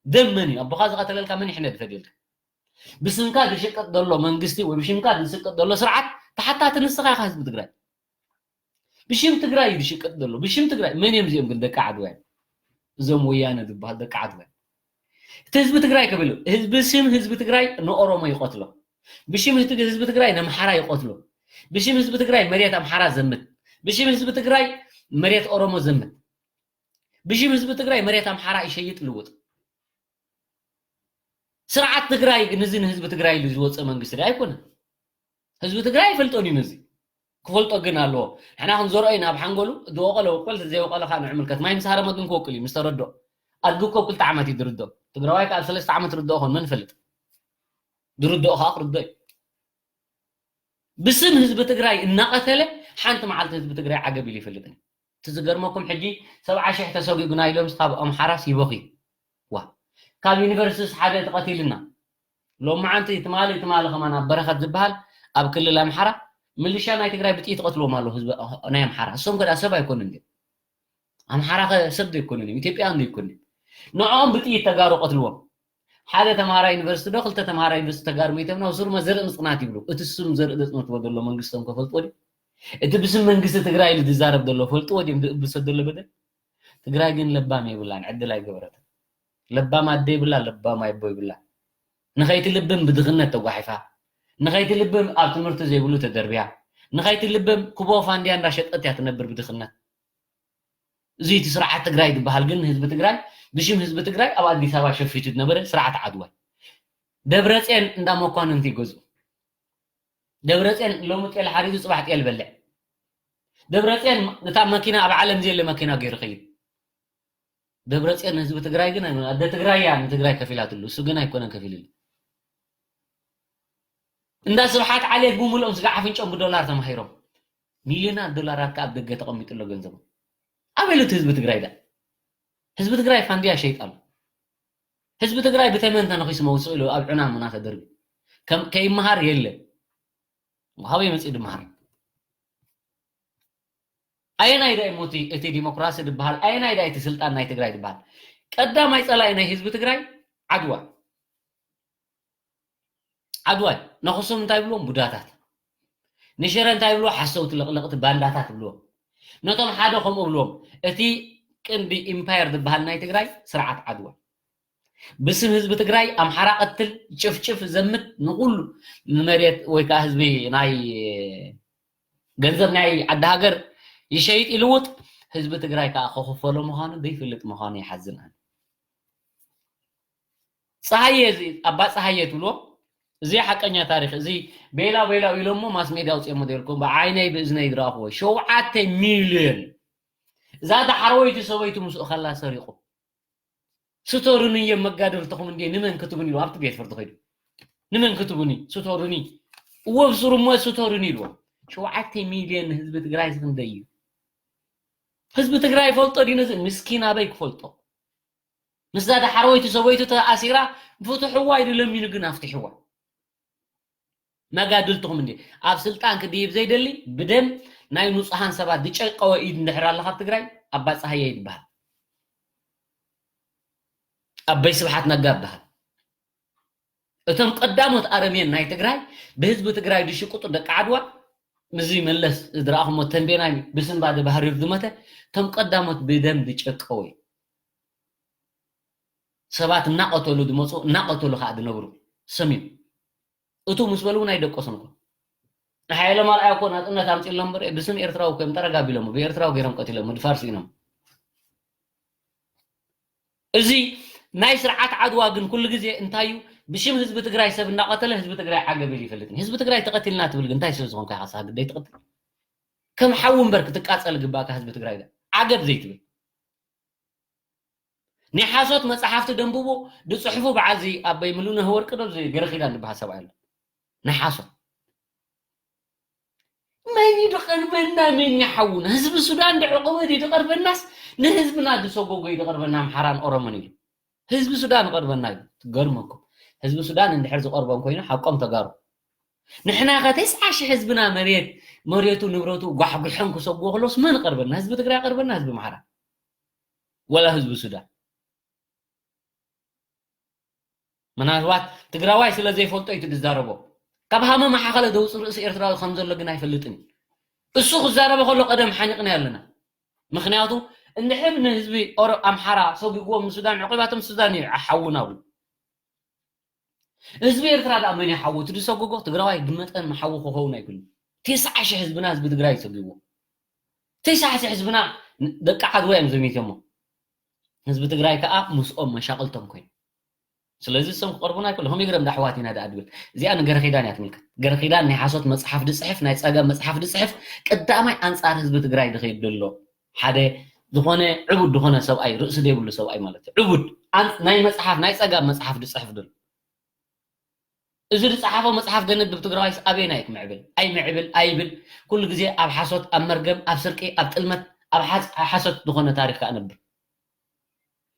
ደም መን እዩ? ኣቦኻ ዝቐተለልካ መን ይሕነ ዝፈድየልካ? ብስምካ ዝሽቅጥ ዘሎ መንግስቲ ወይ ብሽምካ ዝሽቅጥ ዘሎ ስርዓት ተሓታቲ ንስኻ ኢኻ ህዝቢ ትግራይ። ብሽም ትግራይ እዩ ዝሽቅጥ ዘሎ። ብሽም ትግራይ መን እዮም እዚኦም ግን ደቂ ዓድዋይ? እዞም ወያነ ዝበሃል ደቂ ዓድዋይ። እቲ ህዝቢ ትግራይ ክብል ህዝቢ ስም ህዝቢ ትግራይ ንኦሮሞ ይቐትሎ። ብሽም ህዝቢ ህዝቢ ትግራይ ነምሓራ ይቐትሎ። ብሽም ህዝቢ ትግራይ መሬት ኣምሓራ ዘምት። ብሽም ህዝቢ ትግራይ መሬት ኦሮሞ ዘምት። ብሽም ህዝቢ ትግራይ መሬት ኣምሓራ ይሸይጥ ልውጥ። ስርዓት ትግራይ ግን እዚ ንህዝቢ ትግራይ ኢሉ ዝወፀ መንግስቲ ዶ ኣይኮነን? ህዝቢ ትግራይ ይፈልጦን እዩ ነዚ። ክፈልጦ ግን ኣለዎ። ንሕና ክንዘርኦ ኢና ኣብ ሓንጎሉ ዝወቐለ ወቀል ዘይወቐለ ከዓ ንዕምልከት። ማይ ምስ ሃረመ ግን ክወቅል እዩ ምስ ተረድኦ። ኣድጊ እኮ ክልተ ዓመት እዩ ዝርድኦ። ትግራዋይ ከዓ ኣብ ሰለስተ ዓመት ርድኦ ኾን መን ይፈልጥ? ዝርድኦ ከዓ ክርድኦ እዩ። ብስም ህዝቢ ትግራይ እናቐተለ ሓንቲ መዓልቲ ህዝቢ ትግራይ ዓገብ ኢሉ ይፈልጥን እዩ። እቲ ዝገርመኩም ሕጂ ሰብዓ ሽሕ ተሰጒጉና ኢሎምስ ካብ ኣምሓራስ ይበኽዩ። ዋ፣ ካብ ዩኒቨርሲቲስ ሓደ ተቐቲልና። ሎማዓንቲ ትማሊ ትማሊ ከማን ኣብ በረኸት ዝበሃል ኣብ ክልል ኣምሓራ ምልሻ ናይ ትግራይ ብጥይት ይቐትልዎም ኣለዉ ህዝቢ ናይ ኣምሓራ። እሶም ከዳ ሰብ ኣይኮኑን ድዮም? ኣምሓራ ኸ ሰብ ዶ ኣይኮኑን እዮም? ኢትዮጵያውያን ዶ ኣይኮኑን እዮም? ንዕኦም ብጥይት ተጋሩ ቀትልዎም። ሓደ ተምሃራይ ዩኒቨርሲቲ ዶ ክልተ ተምሃራይ ዩኒቨርሲቲ ተጋሩ መይቶም ናብ ሱርመ ዘርኢ ምፅናት ይብሉ። እቲ ስም ዘርኢ ዘፅንትዎ ዘሎ መንግስቶም ከፈልጥዎ ድዩ? እቲ ብስም መንግስቲ ትግራይ ኢሉ ዝዛረብ ዘሎ ፈልጥዎ ድዮም ዝእብሶ ዘሎ በደል? ትግራይ ግን ለባም የብላን፣ ዕድል ኣይገበረትን። ለባም ኣደ የብላ፣ ለባም ኣቦ የብላ። ንኸይትልብም ብድኽነት ተጓሒፋ፣ ንኸይትልብም ኣብ ትምህርቲ ዘይብሉ ተደርብያ፣ ንኸይትልብም ክቦ ፋንድያ እንዳሸጠት እያ ትነብር ብድኽነት። እዚ እቲ ስርዓት ትግራይ ዝበሃል ግን ህዝቢ ትግራይ ብሽም ህዝቢ ትግራይ ኣብ ኣዲስ ኣበባ ሸፊቱ ዝነበረ ስርዓት ዓድዋይ። ደብረፅዮን እንዳ መኳንንቲ ይገዝኡ። ደብረፅዮን ሎሚ ጤል ሓሪዱ ፅባሕ ጤል በልዕ። ደብረፅዮን እታ መኪና ኣብ ዓለም ዘየለ መኪና ገይሩ ኸይድ። ደብረፅዮን ንህዝቢ ትግራይ ግን ኣይኮነን። ኣደ ትግራይ እያ ንትግራይ ከፊላትሉ፣ እሱ ግን ኣይኮነን ከፊልሉ። እንዳ ስብሓት ዓሌት ብምልኦም ስጋ ኣፍንጮም ብዶላር ተማሂሮም። ሚልዮናት ዶላራት ከኣ ኣብ ደገ ተቐሚጡ ኣሎ ገንዘቦም። ኣበይ ኣሎ እቲ ህዝቢ ትግራይ ደኣ? ህዝቢ ትግራይ ፋንድያ ሸይጥ ኣሎ። ህዝቢ ትግራይ ብተመን ተነኺሱ መውፅእ ኢሉ ኣብ ዕናም ምና ተደርቢ። ከም-፣ ከይመሃር የለ። ካበይ መፂኡ ድመሃር? ኣየናይ ዳ እሞ እቲ፣ እቲ ዲሞክራሲ ድበሃል? ኣየናይ ዳ እቲ ስልጣን ናይ ትግራይ ድበሃል? ቀዳማይ ፀላኢ ናይ ህዝቢ ትግራይ ዓድዋ። ዓድዋይ ነኽሶም እንታይ ብልዎም? ቡዳታት። ንሽረ እንታይ ብልዎ? ሓሰውቲ ለቕለቕቲ ባንዳታት ብልዎም። ነቶም ሓደ ከምኡ ብልዎም። እቲ ቅንዲ ኢምፓየር ዝበሃል ናይ ትግራይ ስርዓት ዓድዋ። ብስም ህዝቢ ትግራይ ኣምሓራ ቀትል፣ ጭፍጭፍ ዘምት፣ ንኹሉ ንመሬት ወይ ከዓ ህዝቢ ናይ ገንዘብ ናይ ዓዲ ሃገር ይሸይጥ ይልውጥ፣ ህዝቢ ትግራይ ከዓ ከኽፈሎ ምዃኑ ዘይፈልጥ ምዃኑ ይሓዝን ኣነ። ፀሃየ እዚ፣ ኣባ ፀሃየ ትብሎ፣ እዚ ሓቀኛ ታሪክ፣ እዚ ቤላ ቤላ ኢሎሞ ማስ ሜድያ ኣውፅኦሞ ዘይልኩም፣ ብዓይነይ ብእዝነይ ዝረኣኽዎ፣ ሸውዓተ ሚልዮን። እዛ ዳሕረወይቲ ሰበይቱ ምስኡ ከላ ሰሪቑ። ስቶሩኒ እዮም መጋደልትኹም እንዴ፣ ንመን ክትቡኒ ኢሉ ኣብቲ ቤት ፍርዲ ኸይዱ። ንመን ክትቡኒ? ስቶሩኒ። እወ ብስሩ እሞ ስቶሩኒ ኢልዎ። ሸውዓተ ሚልዮን ንህዝቢ ትግራይ እዚ ክንደይ እዩ? ህዝቢ ትግራይ ይፈልጦ ድዩ ነዚ? ምስኪን ኣበይ ክፈልጦ? ምስዛ ዳሕረወይቲ ሰበይቱ ተኣሲራ ፍትሕዋ ኢሉ ለሚኑ ግን ኣፍትሕዋ። መጋድልትኹም እንዲ ኣብ ስልጣን ክድይብ ዘይደሊ ብደም ናይ ንጹሃን ሰባት ዝጨቀወ ኢድ እንድሕር ኣለኻ ኣብ ትግራይ ኣባ ጸሃየ ይበሃል። ኣበይ ስብሓት ነጋ ይበሃል። እቶም ቀዳሞት ኣረሜን ናይ ትግራይ ብህዝቢ ትግራይ ዝሽቅጡ ደቂ ዓድዋ ምዚ መለስ ዝረኣኹሞ ተንቤናይ ብስንባደ ባህሪር ዝመተ እቶም ቀዳሞት ብደም ዝጨቀወ እዩ። ሰባት እናቐተሉ ዝመፁ እናቐተሉ ከዓ ዝነብሩ ስም እዩ። እቱ ምስ በሉ እውን ኣይደቀሱን እኮ። ንሓየሎም ኣርኣያ እኮ ናፅነት ኣምፂሎም እምበር ብስም ኤርትራዊ እኮ እዮም ጠረግ ኣቢሎም ብኤርትራዊ ገይሮም ቀቲሎም ምድፋር ስኢኖም። እዚ ናይ ስርዓት ዓድዋ ግን ኩሉ ግዜ እንታይ እዩ? ብሽም ህዝቢ ትግራይ ሰብ እናቐተለ ህዝቢ ትግራይ ዓገብ ኢሉ ይፈልጥን። ህዝቢ ትግራይ ተቐቲልና ትብል ግን እንታይ ስለ ዝኾንካ ኢኻ ሳግደይ ትቐትል? ከም ሓዊ እምበር ክትቃፀል ግባእካ ህዝቢ ትግራይ ዳ ዓገብ ዘይትብል። ናይ ሓሶት መጽሓፍቲ ደንብቡ፣ ድጽሕፉ በዓል እዚ ኣበይ ምሉ ነህ ወርቂ ዶ እዚ ገረኺዳን ዝበሃል ሰብኣይ ኣሎ። ናይ ሓሶት። መን እዩ ድቐርበና? መን ይሓውና? ህዝቢ ሱዳን ድዕቕበ ድዩ ድቐርበናስ ንህዝብና ድሰጎጎ እዩ ድቐርበና ኣምሓራን ኦሮሞን እዩ። ህዝቢ ሱዳን ይቐርበና እዩ። ትገርመኩም። ህዝቢ ሱዳን እንድሕር ዝቐርቦም ኮይኑ ሓቆም ተጋሩ። ንሕና ከ ተስዓ ሺሕ ህዝብና መሬት መሬቱ ንብረቱ ጓሕጉሖም ክሰጉዎ ከለውስ መን ይቐርበና? ህዝቢ ትግራይ ይቐርበና? ህዝቢ ኣምሓራ? ወላ ህዝቢ ሱዳን? ምናልባት ትግራዋይ ስለ ዘይፈልጦ እዩ ዝዛረቦ። ካብ ሃመማ ሓኸለ ደውፅ ርእሲ ኤርትራዊ ከም ዘሎ ግን ኣይፈልጥን እዩ። እሱ ክዛረበ ከሎ ቀደም ሓኒቕና ኣለና። ምክንያቱ እንድሕር ንህዝቢ ኦሮ ኣምሓራ ሰጉግዎም ንሱዳን ዕቑባቶም ሱዳን እዩ ሓውና ብሉ። ህዝቢ ኤርትራ ደኣ መን ይሓውት ዝሰጎጎ? ትግራዋይ ብመጠን ሓዊ ክኸውን ኣይክእልን። ተስዓ ሺሕ ህዝብና ህዝቢ ትግራይ ይሰጉግዎ። ተስዓ ሺሕ ህዝብና ደቂ ዓድዋ እዮም ዘሚቶሞ። ህዝቢ ትግራይ ከዓ ምስኦም መሻቕልቶም ኮይኑ። ስለዚ እሶም ክቐርቡና ኣይክእሉ። ከም ይግረም ዳ ኣሕዋት ኢና ደኣ ድብል። እዚኣ ንገረ ኪዳን እያ ትምልከት። ገረ ኪዳን ናይ ሓሶት መጽሓፍ ድጽሕፍ፣ ናይ ጸገም መጽሓፍ ድጽሕፍ፣ ቀዳማይ ኣንጻር ህዝቢ ትግራይ ድኸይድ ዘሎ ሓደ ዝኾነ ዕቡድ ዝኾነ ሰብኣይ፣ ርእሲ ዘይብሉ ሰብኣይ ማለት እዩ። ዕቡድ፣ ኣን-፣ ናይ መጽሓፍ፣ ናይ ጸጋም መጽሓፍ ድጽሕፍ ዘሎ። እዚ ዝጸሓፎ መጽሓፍ ደነብብ ትግራዋይስ ኣበየናይ ክምዕብል? ኣይምዕብል፣ ኣይብል። ኩሉ ግዜ ኣብ ሓሶት፣ ኣብ መርገም፣ ኣብ ስርቂ፣ ኣብ ጥልመት፣ ኣብ ሓስ-፣ ሓሶት ዝኾነ ታሪኽ ከኣ ነብር።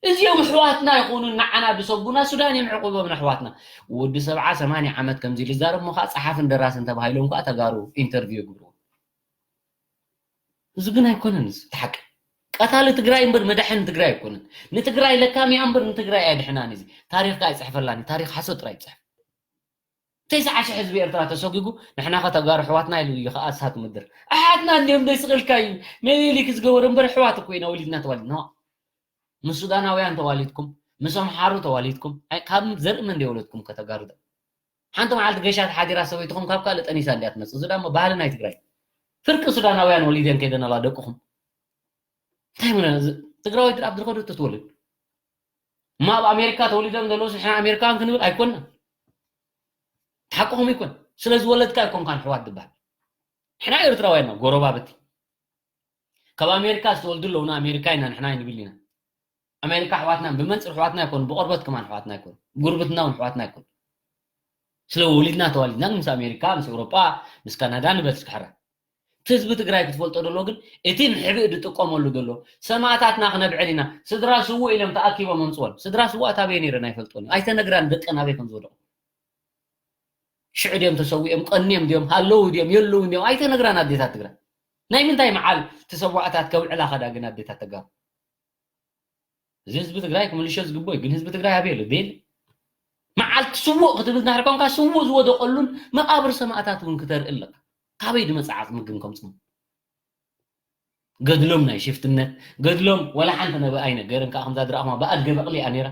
እዚኦም ኣሕዋትና ይኹኑ፣ ንዓና ድሰጉና፣ ሱዳን እዮም ዕቑቦም ንኣሕዋትና። ወዲ ሰብዓ ሰማንያ ዓመት ከምዚ ኢሉ ይዛረብ፣ እሞ ከኣ ጸሓፍን ደራስን ተባሂሎም ከኣ ተጋሩ ኢንተርቪው ይግብሩ። እዚ ግን ኣይኮነን፣ እዚ እቲ ሓቂ። ቀታሊ ትግራይ እምበር መዳሕን ትግራይ ኣይኮነን። ንትግራይ ለካሚያ እምበር ንትግራይ ኣየድሕናን። እዚ ታሪኽ ከኣ ኣይጽሕፈላን እዩ። ታሪኽ ሓሶት ጥራይ ይጽሕፍ። ተስዓ ሺሕ ህዝቢ ኤርትራ ተሰጒጉ፣ ንሕና ኸ ተጋሩ ኣሕዋትና ኢሉ እዩ ኸኣ እሳት ምድር። ኣሓትና እንዲዮም ደይ ስቕልካ እዩ። ምኒልክ ዝገበሩ እምበር ኣሕዋት እኮ ኢና ወሊድና ተዋሊድና። ምስ ሱዳናውያን ተዋሊድኩም፣ ምስ ኣምሓሩ ተዋሊድኩም፣ ኣይ፣ ካብ ዘርኢ መን ደይወለድኩም ከተጋሩ ዶ? ሓንቲ መዓልቲ ገሻ ተሓዲራ ሰበይትኹም ካብ ካልእ ጠኒሳ እንድያ ትመጽእ። እዚ ደሞ ባህሊ ናይ ትግራይ። ፍርቂ ሱዳናውያን ወሊደን ከይደን ኣለዋ ደቅኹም። እንታይ ምነ-፣ እዚ ትግራወይቲ ኣብ ዝኸደቶ ትወልድ። እማ ኣብ ኣሜሪካ ተወሊዶም ዘለውስ ንሕና ኣሜሪካውያን ክንብል ኣይኮንና። ሓቅኹም ይኮን። ስለ ዝወለድካ ኣይኮንካን ኣሕዋት ዝበሃል። ንሕና ኤርትራውያን ኢና፣ ጎረባብቲ። ካብ ኣሜሪካ ዝተወልዱ ኣለውና፣ ኣሜሪካ ኢና ንሕና ኣይንብል ኢና። ኣሜሪካ ኣሕዋትና፣ ብመንፅር ኣሕዋትና ኣይኮኑ፣ ብቆርበት ከማን ኣሕዋትና ኣይኮኑ፣ ጉርብትና እውን ኣሕዋትና ኣይኮኑ። ስለ ወሊድና ተዋሊድና ግን ምስ ኣሜሪካ፣ ምስ ኤውሮጳ፣ ምስ ካናዳ ንበል እስኪ ሕራ። እቲ ህዝቢ ትግራይ ክትፈልጦ ደሎ ግን እቲ ምሕብእ ዝጥቀመሉ ዘሎ ሰማእታትና ክነብዕል ኢና። ስድራ ስዉእ ኢሎም ተኣኪቦም ኣምፅወን። ስድራ ስዉኣት ኣበይ ነይረን ኣይፈልጦን እዩ። ኣይተነግራን ደቀን ኣበይ ከም ዝወደቑ። ሽዑ ድዮም ተሰዊኦም፣ ቀንዮም ድዮም፣ ሃለዉ ድዮም፣ የለውን ድዮም፣ ኣይተነግራን ኣዴታት ትግራይ። ናይ ምንታይ መዓል ተሰዋእታት ከብዕላ ኸዳ ግን ኣዴታት ተጋሩ? እዚ ህዝቢ ትግራይ ክምልሾ ዝግብኦ እዩ፣ ግን ህዝቢ ትግራይ ኣበይ ኣሎ? ቤል መዓልቲ ስዉእ ክትብል እንድሕር ኮንካ፣ ስዉእ ዝወደቐሉን መቓብር ሰማእታት እውን ክተርኢ ኣለካ። ካበይ ዝመጽእ ዓቕሚ ግን ከምጽኦም? ገድሎም ናይ ሽፍትነት፣ ገድሎም ወላ ሓንቲ ነበ ኣይነገርን። ከዓ ከምዛ ዝረኣኹማ ብኣድገ በቕሊ እያ ነይራ።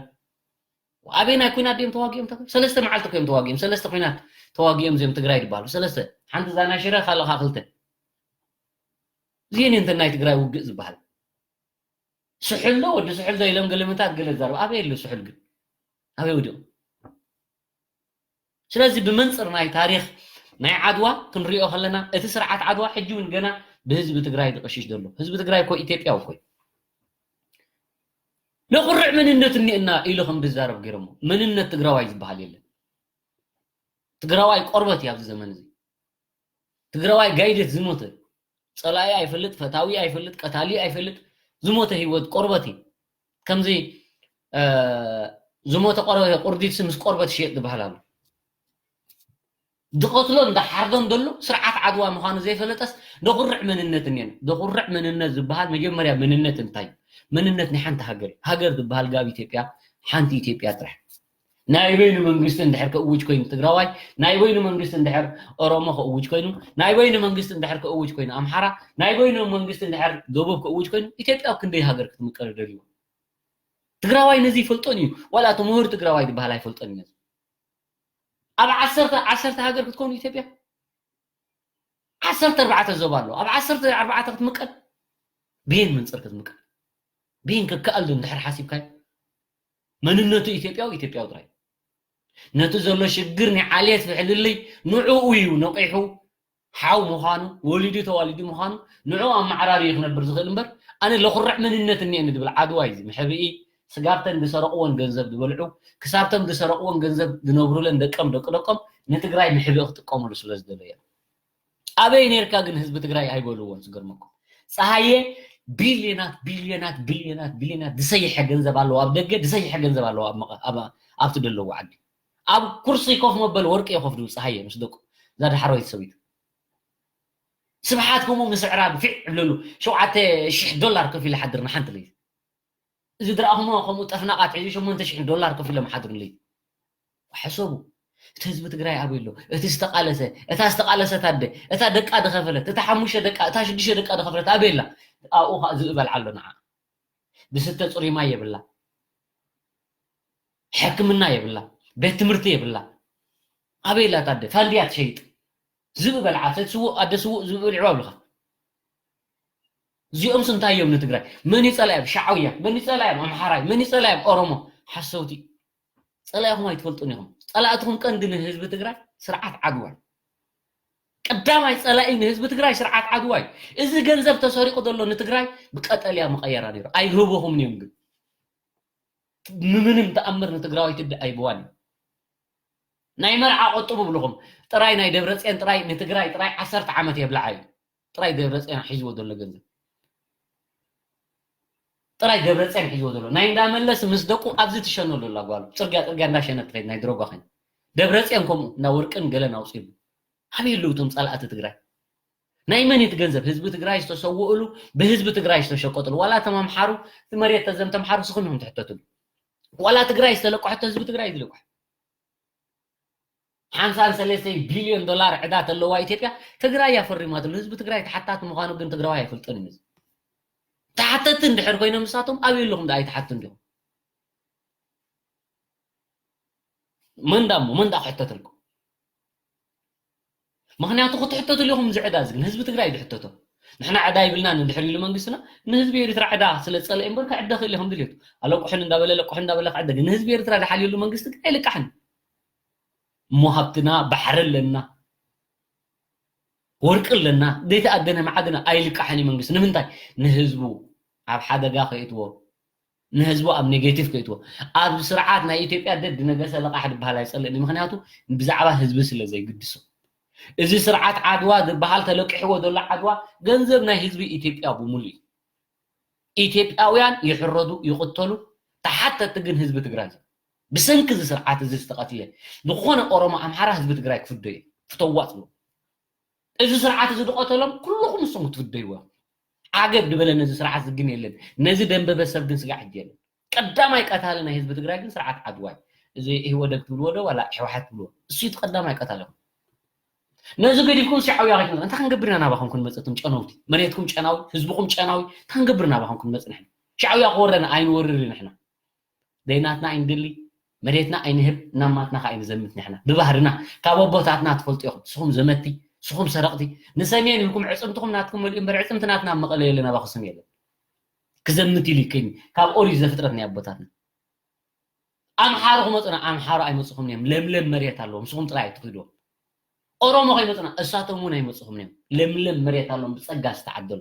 ኣበይ ናይ ኲናት ድዮም ተዋጊኦም? ተኸ-፣ ሰለስተ መዓልቲ እኮ እዮም ተዋጊኦም፣ ሰለስተ ኲናት ተዋጊኦም እዚኦም ትግራይ ዝበሃሉ። ሰለስተ፣ ሓንቲ እዛ ናይ ሽረ፣ ካልእ ከዓ ክልተ። እዚአን እየን እተን ናይ ትግራይ ውግእ ዝበሃል። ስሑል ዶ፣ ወዲ ስሑል ዶ ኢሎም ገለ ምታት ገለ ዛረቡ። ኣበይ ኣሎ ስሑል ግን? ኣበይ ወዲቑ? ስለዚ ብመንፅር ናይ ታሪኽ ናይ ዓድዋ ክንሪኦ ከለና፣ እቲ ስርዓት ዓድዋ ሕጂ እውን ገና ብህዝቢ ትግራይ ዝቐሽሽ ዘሎ። ህዝቢ ትግራይ እኮ ኢትዮጵያዊ እኮ እዩ። ነኹርዕ መንነት እኒአና ኢሉ ከም ዝዛረብ ገይሮሞ። መንነት ትግራዋይ ዝበሃል የለን። ትግራዋይ ቆርበት እዩ ኣብዚ ዘመን እዚ። ትግራዋይ ጋይደት ዝሞተ፣ ጸላኢ ኣይፈልጥ፣ ፈታዊ ኣይፈልጥ፣ ቀታሊ ኣይፈልጥ፣ ዝሞተ ህይወት ቆርበት እዩ። ከምዚ፣ እ፣ ዝሞተ ቆረ-፣ ቁርዲትሲ ምስ ቆርበት ይሽየጥ ዝበሃል ኣሎ። ዝቐትሎን ዝሓርዶን ዘሎ ስርዓት ዓድዋ ምዃኑ ዘይፈለጠስ፣ ነኹርዕ መንነት እኒአን። ዘኹርዕ መንነት ዝበሃል መጀመርያ መንነት እንታይ እዩ? መንነት ናይ ሓንቲ ሃገር እዩ። ሃገር ዝበሃል ጋብ ኢትዮጵያ ሓንቲ ኢትዮጵያ ጥራሕ። ናይ በይኑ መንግስቲ እንድሕር ከእውጅ ኮይኑ ትግራዋይ፣ ናይ በይኑ መንግስቲ እንድሕር ኦሮሞ ከእውጅ ኮይኑ፣ ናይ በይኑ መንግስቲ እንድሕር ከእውጅ ኮይኑ ኣምሓራ፣ ናይ በይኑ መንግስቲ እንድሕር ደቡብ ከእውጅ ኮይኑ፣ ኢትዮጵያ ኣብ ክንደይ ሃገር ክትምቀል ደልይዎ? ትግራዋይ ነዚ ይፈልጦን እዩ። ዋላ እቲ ምሁር ትግራዋይ ዝበሃል ኣይፈልጦን እዩ ነዚ። ኣብ ዓሰርተ፣ ዓሰርተ ሃገር ክትኮኑ ኢትዮጵያ? ዓሰርተ ኣርባዕተ ዞባ ኣሎ። ኣብ ዓሰርተ ኣርባዕተ ክትምቀል? ብየን መንፅር ክትምቀል? ብየን ክከኣል ዶ እንድሕር ሓሲብካዮ? መንነቱ ኢትዮጵያዊ፣ ኢትዮጵያዊ ጥራይ። ነቲ ዘሎ ሽግር ናይ ዓሌት ፍሕልልይ ንዕኡ እዩ ነቂሑ፣ ሓው ምዃኑ፣ ወሊዱ ተዋሊዱ ምዃኑ፣ ንዕኡ ኣመዓራርዩ ክነብር ዝኽእል እምበር፣ ኣነ ለኹርዕ መንነት እኒአኒ ዝብል ዓድዋ እዩ እዚ። መሕብኢ፣ ስጋብተን ዝሰረቕዎን ገንዘብ ዝበልዑ፣ ክሳብቶም ዝሰረቕዎን ገንዘብ ዝነብሩለን ደቀም ደቂ ደቆም ንትግራይ መሕብኢ ክጥቀሙሉ ስለ ዝደለዩ እዮም። ኣበይ ነርካ ግን ህዝቢ ትግራይ ኣይበልዎን። ዝገርመኩም፣ ፀሃየ ቢልዮናት ቢልዮናት ቢልዮናት ቢልዮናት ዝሰይሐ ገንዘብ ኣለዎ ኣብ ደገ፣ ዝሰይሐ ገንዘብ ኣለዎ ኣብ መቐ- ኣብ ኣብቲ ደለዎ ዓዲ። ኣብ ኩርሲ ኮፍ መበል ወርቂ የኸፍዱ ፀሃየ ምስ ደቁ፣ እዛ ዳሕረወይቲ ሰበይቱ። ስብሓት ከምኡ ምስ ኣዕራብ ፊዕ ይብለሉ። ሸውዓተ ሽሕ ዶላር ከፊለ ሓድር ንሓንቲ ለይቲ። እዚ ድረኣኹሞ ከምኡ ጠፍናቓት ሒዙ ሸሞንተ ሽሕ ዶላር ከፊሎም ሓድሩ ለይቲ። ሕሰቡ። እቲ ህዝቢ ትግራይ ኣበይ ኣሎ? እቲ ዝተቓለሰ፣ እታ ዝተቓለሰት ኣደ፣ እታ ደቃ ዝኸፈለት፣ እታ ሓሙሽተ ደቃ፣ እታ ሽዱሽተ ደቃ ዝኸፈለት ኣበይ ኣላ? ኣብኡ ኸዓ ዝብኢ በልዓ ኣሎ ንዓ። ዝስተ ፅሩይ ማይ የብላ፣ ሕክምና የብላ፣ ቤት ትምህርቲ የብላ። ኣበይ ኣላ እታ ኣደ? ፋንድያ ትሸይጥ። ዝብኢ በልዓ፣ ሰብ ስዉእ፣ ኣደ ስዉእ ዝብኢ በሊዕዋ ኣብልኻ። እዚኦም እንታይ እዮም ንትግራይ? መን ይጸላዮም? ሻዕውያ። መን ይጸላዮም? ኣምሓራይ። መን ይጸላዮም? ኦሮሞ። ሓሰውቲ። ጸላኢኹም ኣይትፈልጡን ኢኹም። ጸላእትኹም ቀንዲ ንህዝቢ ትግራይ ስርዓት ዓድዋ እዩ። ቀዳማይ ጸላኢ ንህዝቢ ትግራይ ስርዓት ዓድዋ እዩ። እዚ ገንዘብ ተሰሪቑ ዘሎ ንትግራይ ብቀጠልያ መቐየራ ነይሩ። ኣይህብኹምን እዮም ግን። ብምንም ተኣምር ንትግራዋይ ትዲ ኣይብዋን እዩ። ናይ መርዓ ቆጥቡ ብልኹም። ጥራይ ናይ ደብረጽዮን ጥራይ ንትግራይ ጥራይ ዓሰርተ ዓመት የብልዓ እዩ። ጥራይ ደብረጽዮን ሒዝዎ ዘሎ ገንዘብ። ጥራይ ደብረጽዮን ሒዝዎ ዘሎ። ናይ እንዳመለስ ምስ ደቁ ኣብዚ ትሸኖ ዘሎ ጓሉ። ጽርግያ ጽርግያ እንዳሸነት ትኸይድ ናይ ድሮጓ ኸይን። ደብረጽዮን ከምኡ እንዳ ወርቅን ገለን ኣውጺሉ። ኣበይ ኣለዉ እቶም ጸላእቲ ትግራይ? ናይ መን እዩ እቲ ገንዘብ? ህዝቢ ትግራይ ዝተሰውእሉ፣ ብህዝቢ ትግራይ ዝተሸቀጥሉ። ዋላ እቶም ኣምሓሩ፣ እቲ መሬት ተዘም ተምሓሩ ስኹም ኢኹም ትሕተትሉ። ዋላ ትግራይ ዝተለቅሐቶ ህዝቢ ትግራይ ዝልቅሕ። ሓምሳን ሰለስተን ቢልዮን ዶላር ዕዳ ተለዋ ኢትዮጵያ፣ ትግራይ እያ ፈሪማትሉ። ህዝቢ ትግራይ ተሓታቲ ምዃኑ ግን ትግራዋይ ኣይፈልጦን እዩ። ተሓተቲ እንድሕር ኮይኖም ንሳቶም ኣበይ ኣለኹም ደኣ ኣይተሓቱ እንዲኹም? መን ዳሞ መን ዳ ክሕተተልኩም? ምኽንያቱ ክትሕተትሉ ኢኹም እዚ ዕዳ እዚ ግን ህዝቢ ትግራይ ድሕተቶ። ንሕና ዕዳ ይብልናን እንድሕር ኢሉ መንግስትና ንህዝቢ ኤርትራ ዕዳ ስለ ዝጸለአ እምበር ከዕደ ክእል ኢኹም ድልየቱ ኣለቁሕን እንዳበለ ለቁሕን እንዳበለ ከዕደ ግን ንህዝቢ ኤርትራ ድሓልየሉ መንግስቲ ግን ኣይልቃሕን። እሞ ሃብትና ባሕሪ ኣለና፣ ወርቂ ኣለና፣ ዘይተኣደነ መዓድና ኣይልቃሕን እዩ መንግስቲ። ንምንታይ? ንህዝቡ ኣብ ሓደጋ ከየእትዎ፣ ንህዝቡ ኣብ ኔጌቲቭ ከእትዎ። ኣብ ስርዓት ናይ ኢትዮጵያ ደድ ነገሰ ለቓሕ ዝበሃል ኣይጸልእን እዩ። ምኽንያቱ ብዛዕባ ህዝቢ ስለ ዘይግድሶ። እዚ ስርዓት ዓድዋ ዝበሃል ተለቂሕዎ ዘሎ ዓድዋ ገንዘብ ናይ ህዝቢ ኢትዮጵያ ብምሉእ እዩ። ኢትዮጵያውያን ይሕረዱ፣ ይቕተሉ፣ ተሓተቲ ግን ህዝቢ ትግራይ እዩ። ብሰንኪ እዚ ስርዓት እዚ ዝተቐትለ ዝኾነ ኦሮሞ ኣምሓራ ህዝቢ ትግራይ ክፍዶ እዩ። ፍተዋ ጽልኡ። እዚ ስርዓት እዚ ዝቐተሎም ኩልኹም ንስኹም ክትፍደይዎ። ዓገብ ዝበለ ነዚ ስርዓት ዝግን የለን። ነዚ ደንበበ ሰብ ግን ስጋዕ ሕጂ የለን። ቀዳማይ ቀታሊ ናይ ህዝቢ ትግራይ ግን ስርዓት ዓድዋ እዩ። እዚ ኢህወደግ ትብልዎ ዶ ዋላ ሕወሓት ትብልዎ? እሱ እዩ እቲ ቀዳማይ ቀታሊ። ነዚ ገዲፍኩም ሻዕውያ ከይትመፁ። እንታይ ክንገብር ኢና ናባኹም ክንመፅእ? እቶም ጨነውቲ፣ መሬትኩም ጨናዊ፣ ህዝብኹም ጨናዊ፣ እንታይ ክንገብር ናባኹም ክንመፅእ ንሕና? ሻዕውያ ክወረና ኣይንወርር ንሕና። ደይናትና ኣይንደሊ፣ መሬትና ኣይንህብ፣ እናማትና ከዓ ኣይንዘምት ንሕና። ብባህርና፣ ካብ ኣቦታትና ትፈልጡ ኢኹም። ንስኹም ዘመቲ፣ ንስኹም ሰረቕቲ። ንሰሜን ኢልኩም ዕፅምትኹም ናትኩም መሊኡ እምበር ዕፅምቲ ናትና ኣብ መቐለ የለን፣ ኣባኹ ስም የለን። ክዘምት ኢሉ ይከይኒ። ካብ ኦሪት ዘፍጥረት ናይ ኣቦታትና። ኣምሓሩ ክመፁና፣ ኣምሓሩ ኣይመፅኹም እዮም። ለምለም መሬት ኣለዎም፣ ንስኹም ጥራይ ኣይትኽድዎም። ኦሮሞ ከይመፁና፣ እሳቶም እውን ኣይመፅኹም እዮም። ለምለም መሬት ኣለዎም፣ ብፀጋ ዝተዓደሉ።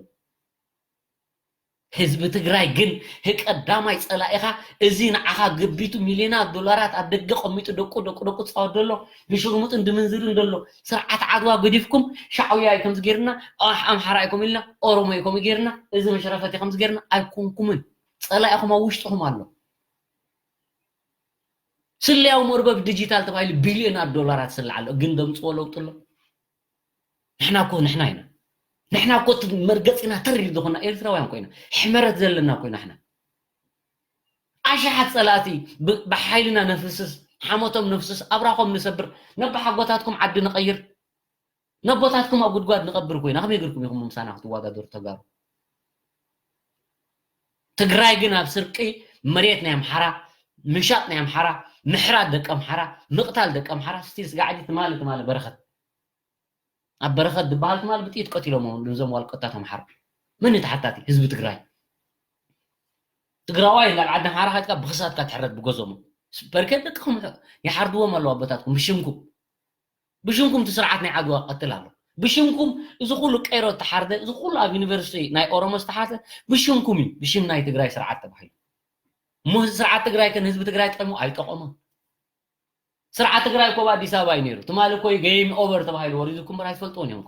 ህዝቢ ትግራይ ግን ህቀዳማይ ፀላኢኻ፣ እዚ ንዓኻ ገቢቱ ሚልዮናት ዶላራት ኣብ ደገ ቀሚጡ ደቁ፣ ደቁ፣ ደቁ ዝፃወት ዘሎ፣ ንሽርሙጥን ድምንዝርን ዘሎ ስርዓት ዓድዋ ገዲፍኩም፣ ሻዕውያ እዩ ከምዚ ገይርና፣ ኣሕ-፣ ኣምሓራ እዩ ከምኡ ኢልና፣ ኦሮሞ እዩ ከምኡ ገይርና፣ እዚ መሽረፈት እዩ ከምዚ ገይርና፣ ኣይኮንኩምን። ፀላኢኹም ኣብ ውሽጥኹም ኣሎ። ስለያዊ መርበብ ዲጂታል ተባሂሉ ቢልዮናት ዶላራት ስለ ኣሎ፣ ግን ደምፅዎ ለውጢ ኣሎ? ንሕና እኮ ንሕና ኢና። ንሕና እኮ እቲ መርገፂና ተሪር ዝኾና ኤርትራውያን ኮይና፣ ሕመረት ዘለና ኮይና፣ ንሕና ኣሽሓት ፀላእቲ ብ-፣ ብሓይልና ነፍስስ፣ ሓሞቶም ነፍስስ፣ ኣብራኾም ንሰብር፣ ነባሓጎታትኩም ዓዲ ንቐይር፣ ነቦታትኩም ኣብ ጉድጓድ ንቐብር ኮይና፣ ከመይ ገርኩም ኢኹም ምሳና ክትወዳደሩ ተጋሩ? ትግራይ ግን ኣብ ስርቂ መሬት ናይ ኣምሓራ፣ ምሻጥ ናይ ኣምሓራ፣ ምሕራድ ደቂ ኣምሓራ፣ ምቕታል ደቂ ኣምሓራ፣ ስቲል ስጋዕ ሕጂ ትማሊ፣ ትማሊ በረኸት። ኣብ በረኸት ዝበሃል ትማሊ ብጥይት ቀቲሎሞ፣ ነዞም ዋልቀታት ኣምሓራ። መን እዩ ተሓታቲ? ህዝቢ ትግራይ። ትግራዋይ ናብ ዓዲ ኣምሓራ ከድካ ብኽሳድካ ትሕረድ ብገዞሞ። በርከት ደቅኹም ይሓርድዎም ኣለዉ ኣቦታትኩም ብሽምኩም። ብሽምኩም እቲ ስርዓት ናይ ዓድዋ ክቐትል ኣሎ። ብሽምኩም እዚ ኩሉ ቀይሮ ዝተሓርደ፣ እዚ ኩሉ ኣብ ዩኒቨርሲቲ ናይ ኦሮሞ ዝተሓርደ ብሽምኩም እዩ፣ ብሽም ናይ ትግራይ ስርዓት ተባሂሉ። እሞ ስርዓት ትግራይ ከ ንህዝቢ ትግራይ ጠቐሙ ኣይጠቐሞን። ስርዓት ትግራይ እኮ ኣብ ኣዲስ ኣበባ እዩ ነይሩ። ትማሊ እኮ game over ተባሂሉ ወሪዱኩም እምበር ኣይትፈልጥዎን ኢኹም።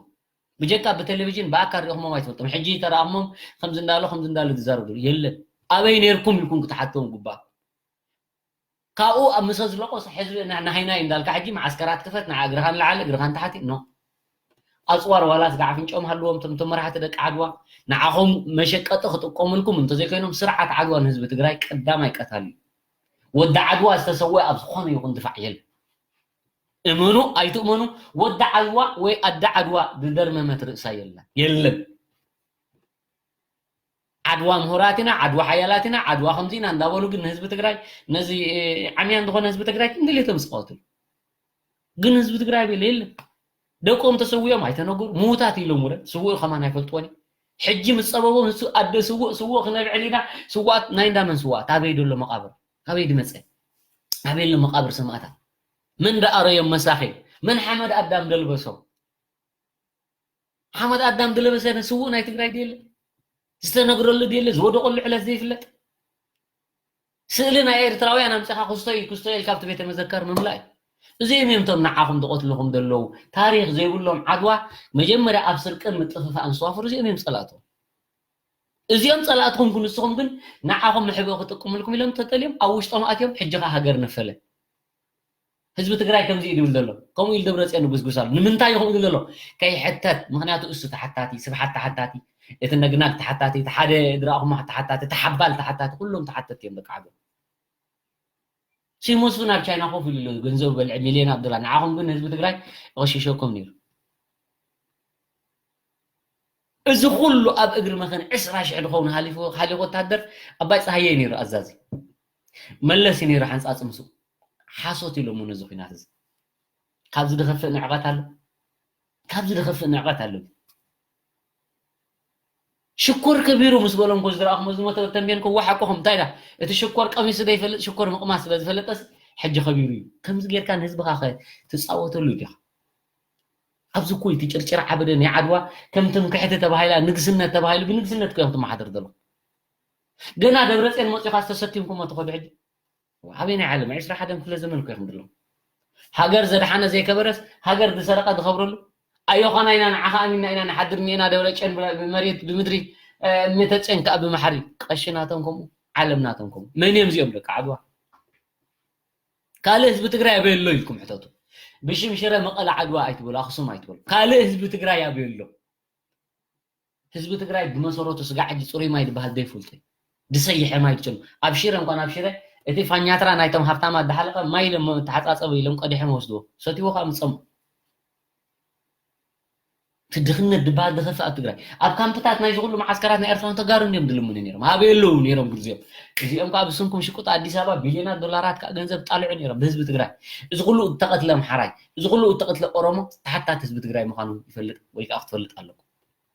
ብጀካ ብቴሌቪዥን ብኣካል ሪእኹሞም ኣይትፈልጡም። ሕጂ ተራእኹሞም ከምዚ እንዳሎ ከምዚ እንዳሎ ዝዛረቡ የለን። ኣበይ ነይርኩም ኢልኩም ክትሓትዎም ግባእ። ካብኡ ኣብ ምሰ ዝለቆስ ሕዝቢ ንሃይናይ እንዳልካ ሕጂ መዓስከራት ክፈት፣ ንዓ እግርኻ ንላዕሊ እግርኻ ንታሕቲ። ኖ፣ ኣፅዋር ዋላ ስጋዕ ኣፍንጭኦም ሃልዎም። እቶም መራሕቲ ደቂ ዓድዋ ንዓኹም መሸቀጢ ክጥቀሙልኩም እንተዘይኮይኖም ስርዓት ዓድዋ ንህዝቢ ትግራይ ቀዳማይ ቀታሊ እዩ። ወዲ ዓድዋ ዝተሰወ ኣብ ዝኾነ ይኹን ድፋዕ የለን። እመኑ ኣይትእመኑ፣ ወዲ ዓድዋ ወይ ኣደ ዓድዋ ዝደርመመት ርእሳ የለን፣ የለን። ዓድዋ ምሁራት ኢና፣ ዓድዋ ሓያላት ኢና፣ ዓድዋ ከምዚ ኢና እንዳበሉ ግን ንህዝቢ ትግራይ፣ ነዚ ዓምያን ዝኾነ ህዝቢ ትግራይ ክንድልየቶም ዝቐትሉ ግን ህዝቢ ትግራይ ኣበይ ኣሎ? የለን። ደቆም ተሰዊኦም ኣይተነገሩ፣ ምዉታት ኢሎም ውረ ስውእ ከማን ኣይፈልጥዎን እዮም። ሕጂ ምስ ጸበቦም ንሱ ኣደ ስውእ ስውእ ክነብዕል ኢና። ስዋት ናይ እንዳመን ስዋት? ኣበይ ደሎ መቃብር? ኣበይ ድመጸ? ኣበይ ኣሎ መቃብር ሰማእታት? መን ደኣረዮም መሳኺ? መን ሓመድ ኣዳም ደልበሶም? ሓመድ ኣዳም ድለበሰ ስውእ ናይ ትግራይ ድየለ? ዝተነግረሉ ድየለ? ዝወደቀሉ ዕለት ዘይፍለጥ? ስእሊ ናይ ኤርትራውያን ኣምጺኻ ክስቶ እዩ ክስቶ ኢልካ ኣብቲ ቤተ መዘከር ምምላእ እዩ። እዚኦም እዮም እቶም ንዓኹም ዝቐትልኹም ዘለዉ። ታሪኽ ዘይብሎም ዓድዋ መጀመርያ ኣብ ስርቅን ምጥፍፋእን ዝተዋፈሩ እዚኦም እዮም ጸላእቶም። እዚኦም ጸላእትኹም ግን ንስኹም ግን ንዓኹም መሕብኢ ክጥቀሙልኩም ኢሎም ተጠልዮም ኣብ ውሽጦም ኣትዮም ሕጂ ኸኣ ሃገር ነፈለ። ህዝቢ ትግራይ ከምዚ እዩ ዝብል ዘሎ። ከምኡ ኢሉ ደብረፅዮን ንጉስጉስ ኣሎ። ንምንታይ እዩ ከምኡ ዝብል ዘሎ? ከይሕተት። ምኽንያቱ እሱ ተሓታቲ፣ ስብሓት ተሓታቲ፣ እቲ ነግናግ ተሓታቲ፣ እቲ ሓደ ድራኹማ ተሓታቲ፣ እቲ ሓባል ተሓታቲ፣ ኩሎም ተሓተቲ እዮም ደቂ ዓገብ። ሲሞስ እውን ኣብ ቻይና ኮፍ ኢሉ ኣሎ፣ ገንዘብ በልዕ ሚልዮን ኣብ ዶላር። ንዓኹም ግን ህዝቢ ትግራይ ይቐሽሸኩም ነይሩ። እዚ ኩሉ ኣብ እግሪ መኸን ዕስራ ሽሕ ድኸውን ሃሊፉ፣ ሃሊፉ ወታደር ኣባይ ፀሃየ እዩ ነይሩ ኣዛዚ። መለስ እዩ ነይሩ ሓንፃፂ ምስኡ። ሓሶት ኢሎም እውን እዚ ኲናት እዚ። ካብዚ ድኸፍእ ንዕቐት ኣሎ? ካብዚ ድኸፍእ ንዕቐት ኣሎ? ሽኮር ከቢሩ ምስ በሎም እኮ ዝረኣኹም ዝሞተ ተንቤን እኮ ዋሓ እኮ ከም እንታይ ዳ? እቲ ሽኮር ቀሚሱ ዘይፈልጥ ሽኮር ምቕማስ ስለ ዝፈለጠስ ሕጂ ከቢሩ እዩ። ከምዚ ጌርካ ንህዝብኻ ከ ትጻወተሉ ዲኻ? ኣብዚ እኮ እዩ እቲ ጭርጭር ዓበደ ናይ ዓድዋ ከም ትምክሕቲ ተባሂላ ንግስነት ተባሂሉ ብንግስነት እኮ እዮም ትመሓደር ዘለኹም። ገና ደብረፅዮን መፂኡ ኻስ ተሰኪምኩሞ ትኸዱ ሕጂ። ኣበይ ናይ ዓለም ዕስራ ሓደን ክፍለ ዘመን እኮ ኢኹም ዘለኹም። ሃገር ዘድሓነ ዘይከበረስ ሃገር ዝሰረቐ ዝኸብረሉ ኣዮኻና ኢና ንዓኻ ኣሚንና ኢና ንሓድር እኒኤና ደብረፅዮን ብመሬት ብምድሪ እምነተፅዮን ከዓ ብመሓሪ ቀሺ ናቶም ከምኡ ዓለም ናቶም ከምኡ መን እዮም እዚኦም ደቂ ዓድዋ? ካልእ ህዝቢ ትግራይ ኣበይ ኣሎ ኢልኩም ሕተቱ። ብሽም ሽረ መቐለ ዓድዋ ኣይትበሉ ኣኽሱም ኣይትበሉ። ካልእ ህዝቢ ትግራይ ኣበይ ኣሎ? ህዝቢ ትግራይ ብመሰረቱ ስጋዕ ሕጂ ፅሩይ ማይ ዝበሃል ዘይፈልጡ እዩ። ዝሰይሐ ማይ ዝጨኑ ኣብ ሽረ እንኳን ኣብ ሽረ እቲ ፋኛትራ ናይቶም ሃብታማት ዝሓለቐ ማይ ኢሎም ተሓፃፀቡ ኢሎም ቀዲሖም ወስድዎ ሰትይዎ ከዓ ምፀሙ። እቲ ድኽነት ዝበሃል ዝኸፍእ ኣብ ትግራይ ኣብ ካምፕታት ናይዚ ኩሉ መዓስከራት ናይ ኤርትራን ተጋሩ እንዲዮም ዝልምኑ ነይሮም ኣበይ ኣለዉ ነይሮም ግዜኦም። እዚኦም ከዓ ብስንኩም ሽቁጥ ኣዲስ ኣበባ ቢልዮናት ዶላራት ከዓ ገንዘብ ጣልዑ ነይሮም ብህዝቢ ትግራይ። እዚ ኩሉ እተቐትለ ኣምሓራይ፣ እዚ ኩሉ እተቐትለ ኦሮሞ ተሓታቲ ህዝቢ ትግራይ ምዃኑ ይፈልጥ ወይ ከዓ ክትፈልጥ ኣለኩም።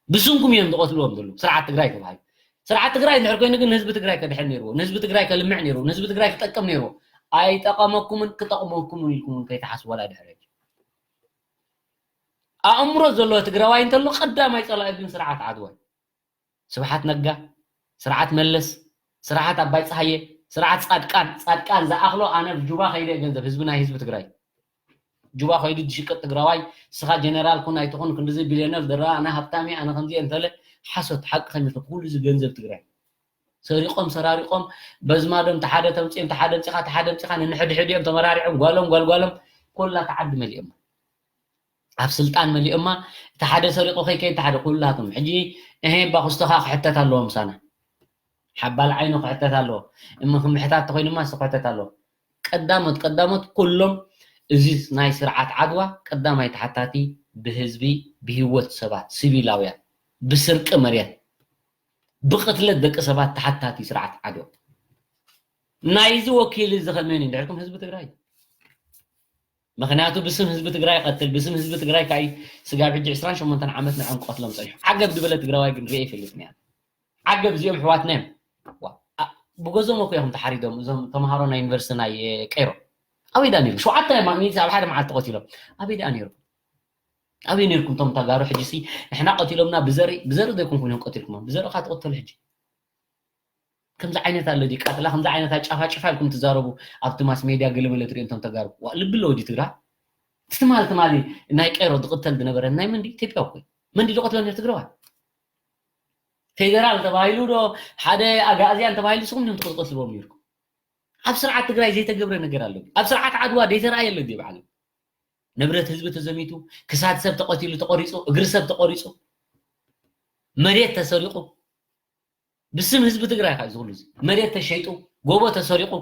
ብስንኩም እዮም ዝቐትልዎም ዘለዉ ስርዓት ትግራይ ተባሂሉ። ስርዓት ትግራይ እንድሕር ኮይኑ ግን ንህዝቢ ትግራይ ከድሕን ነይርዎ፣ ንህዝቢ ትግራይ ከልምዕ ነይርዎ፣ ንህዝቢ ትግራይ ክጠቅም ነይርዎ። ኣይጠቐመኩምን ክጠቕመኩምን ኢልኩም እውን ከይትሓስቡ ዋላ ድሕሪ ሕጂ። ኣእምሮ ዘለዎ ትግራዋይ እንተሎ ቀዳማይ ፀላኢ ግን ስርዓት ዓድዋ እዩ። ስብሓት ነጋ፣ ስርዓት መለስ፣ ስርዓት ኣባይ ፀሃየ፣ ስርዓት ፃድቃን። ፃድቃን ዝኣኽሎ ኣነ ብ ጁባ ከይደ ገንዘብ ህዝቢ ናይ ህዝቢ ትግራይ ጁባ ከይዱ ዝሽቅጥ ትግራዋይ። ስኻ ጀነራል ኩን ኣይትኹን ክንድዚ ቢልዮነር ዝረኣ ኣነ ሃብታም እየ ኣነ ከምዚ እየ እንተለ ሓሶት። ሓቂ ከሚልካ ኩሉ እዚ ገንዘብ ትግራይ ሰሪቆም ሰራሪቆም በዝማዶም ተሓደ ተምፂኦም ተሓደ ምፂኻ ተሓደ ምፂኻ ንንሕድሕድ እዮም ተመራሪዖም ጓሎም ጓልጓሎም ኮላ ተዓዲ መሊኦማ። ኣብ ስልጣን መሊኦማ። እቲ ሓደ ሰሪቑ ከይከይድ እቲ ሓደ ኩላቶም ሕጂ እሄ ባኹስቶ ከዓ ክሕተት ኣለዎ ምሳና። ሓባል ዓይኑ ክሕተት ኣለዎ። እምኽምሕታት ተኮይኑማ እሱ ክሕተት ኣለዎ። ቀዳሞት ቀዳሞት ኩሎም እዚ ናይ ስርዓት ዓድዋ ቀዳማይ ተሓታቲ ብህዝቢ ብህይወት ሰባት ሲቪላውያን ብስርቂ መሬት ብቕትለት ደቂ ሰባት ተሓታቲ ስርዓት ዓድዋ ናይዚ ወኪል እዚ ከመን እዩ እንድሕርኩም ህዝቢ ትግራይ ምክንያቱ ብስም ህዝቢ ትግራይ ይቐትል ብስም ህዝቢ ትግራይ ካይ ስጋብ ሕጂ ዕስራን ሸሞንተን ዓመት ንዕኦም ክቐትሎም ፀኒሑ ዓገብ ዝበለ ትግራዋይ ግን ርኤ ይፈልጥ ኒያ ዓገብ እዚኦም ኣሕዋትና እዮም ብገዞም እኮ እዮም ተሓሪዶም እዞም ተምሃሮ ናይ ዩኒቨርሲቲ ናይ ቀይሮ ኣበይ ዳ ነይሩ ሸውዓተ ሚእቲ ኣብ ሓደ መዓልቲ ቀቲሎም ኣበይ ዳ ነይሩ ኣበይ ነይርኩም እቶም ተጋሩ ሕጂ ሲ ንሕና ቀቲሎምና ብዘርኢ ብዘርኢ ዘይኮንኩም እዮም ቀቲልኩሞም ብዘርኢ ካ ትቐተሉ ሕጂ ከምዚ ዓይነት ኣሎ ድዩ ቃትላ፣ ከምዚ ዓይነት ኣጫፋጭፋ ኢልኩም ትዛረቡ ኣብቲ ማስ ሜድያ ገለመለ ትሪኦ እንቶም ተጋሩ። ዋ፣ ልቢ ኣለዎ ድዩ ትግራ? እቲ ትማል ትማሊ ናይ ቀይሮ ዝቕተል ዝነበረ ናይ መን ድዩ? ኢትዮጵያ እኮ እዩ። መን ድዩ ዝቐትሎ ነይሩ ትግራዋይ? ፌደራል ተባሂሉ ዶ ሓደ ኣጋእዝያን ተባሂሉ ንስኹም ዲኹም ትቕትልዎም ነይርኩም? ኣብ ስርዓት ትግራይ ዘይተገብረ ነገር ኣሎ ድዩ? ኣብ ስርዓት ዓድዋ ዘይተረኣየ ኣሎ ድዩ በዓል? ንብረት ህዝቢ ተዘሚቱ፣ ክሳድ ሰብ ተቐቲሉ ተቖሪፁ፣ እግሪ ሰብ ተቖሪፁ፣ መሬት ተሰሪቑ፣ ብስም ህዝቢ ትግራይ ከዓ ዝብሉ እዚ መሬት ተሸይጡ፣ ጎቦ ተሰሪቑ፣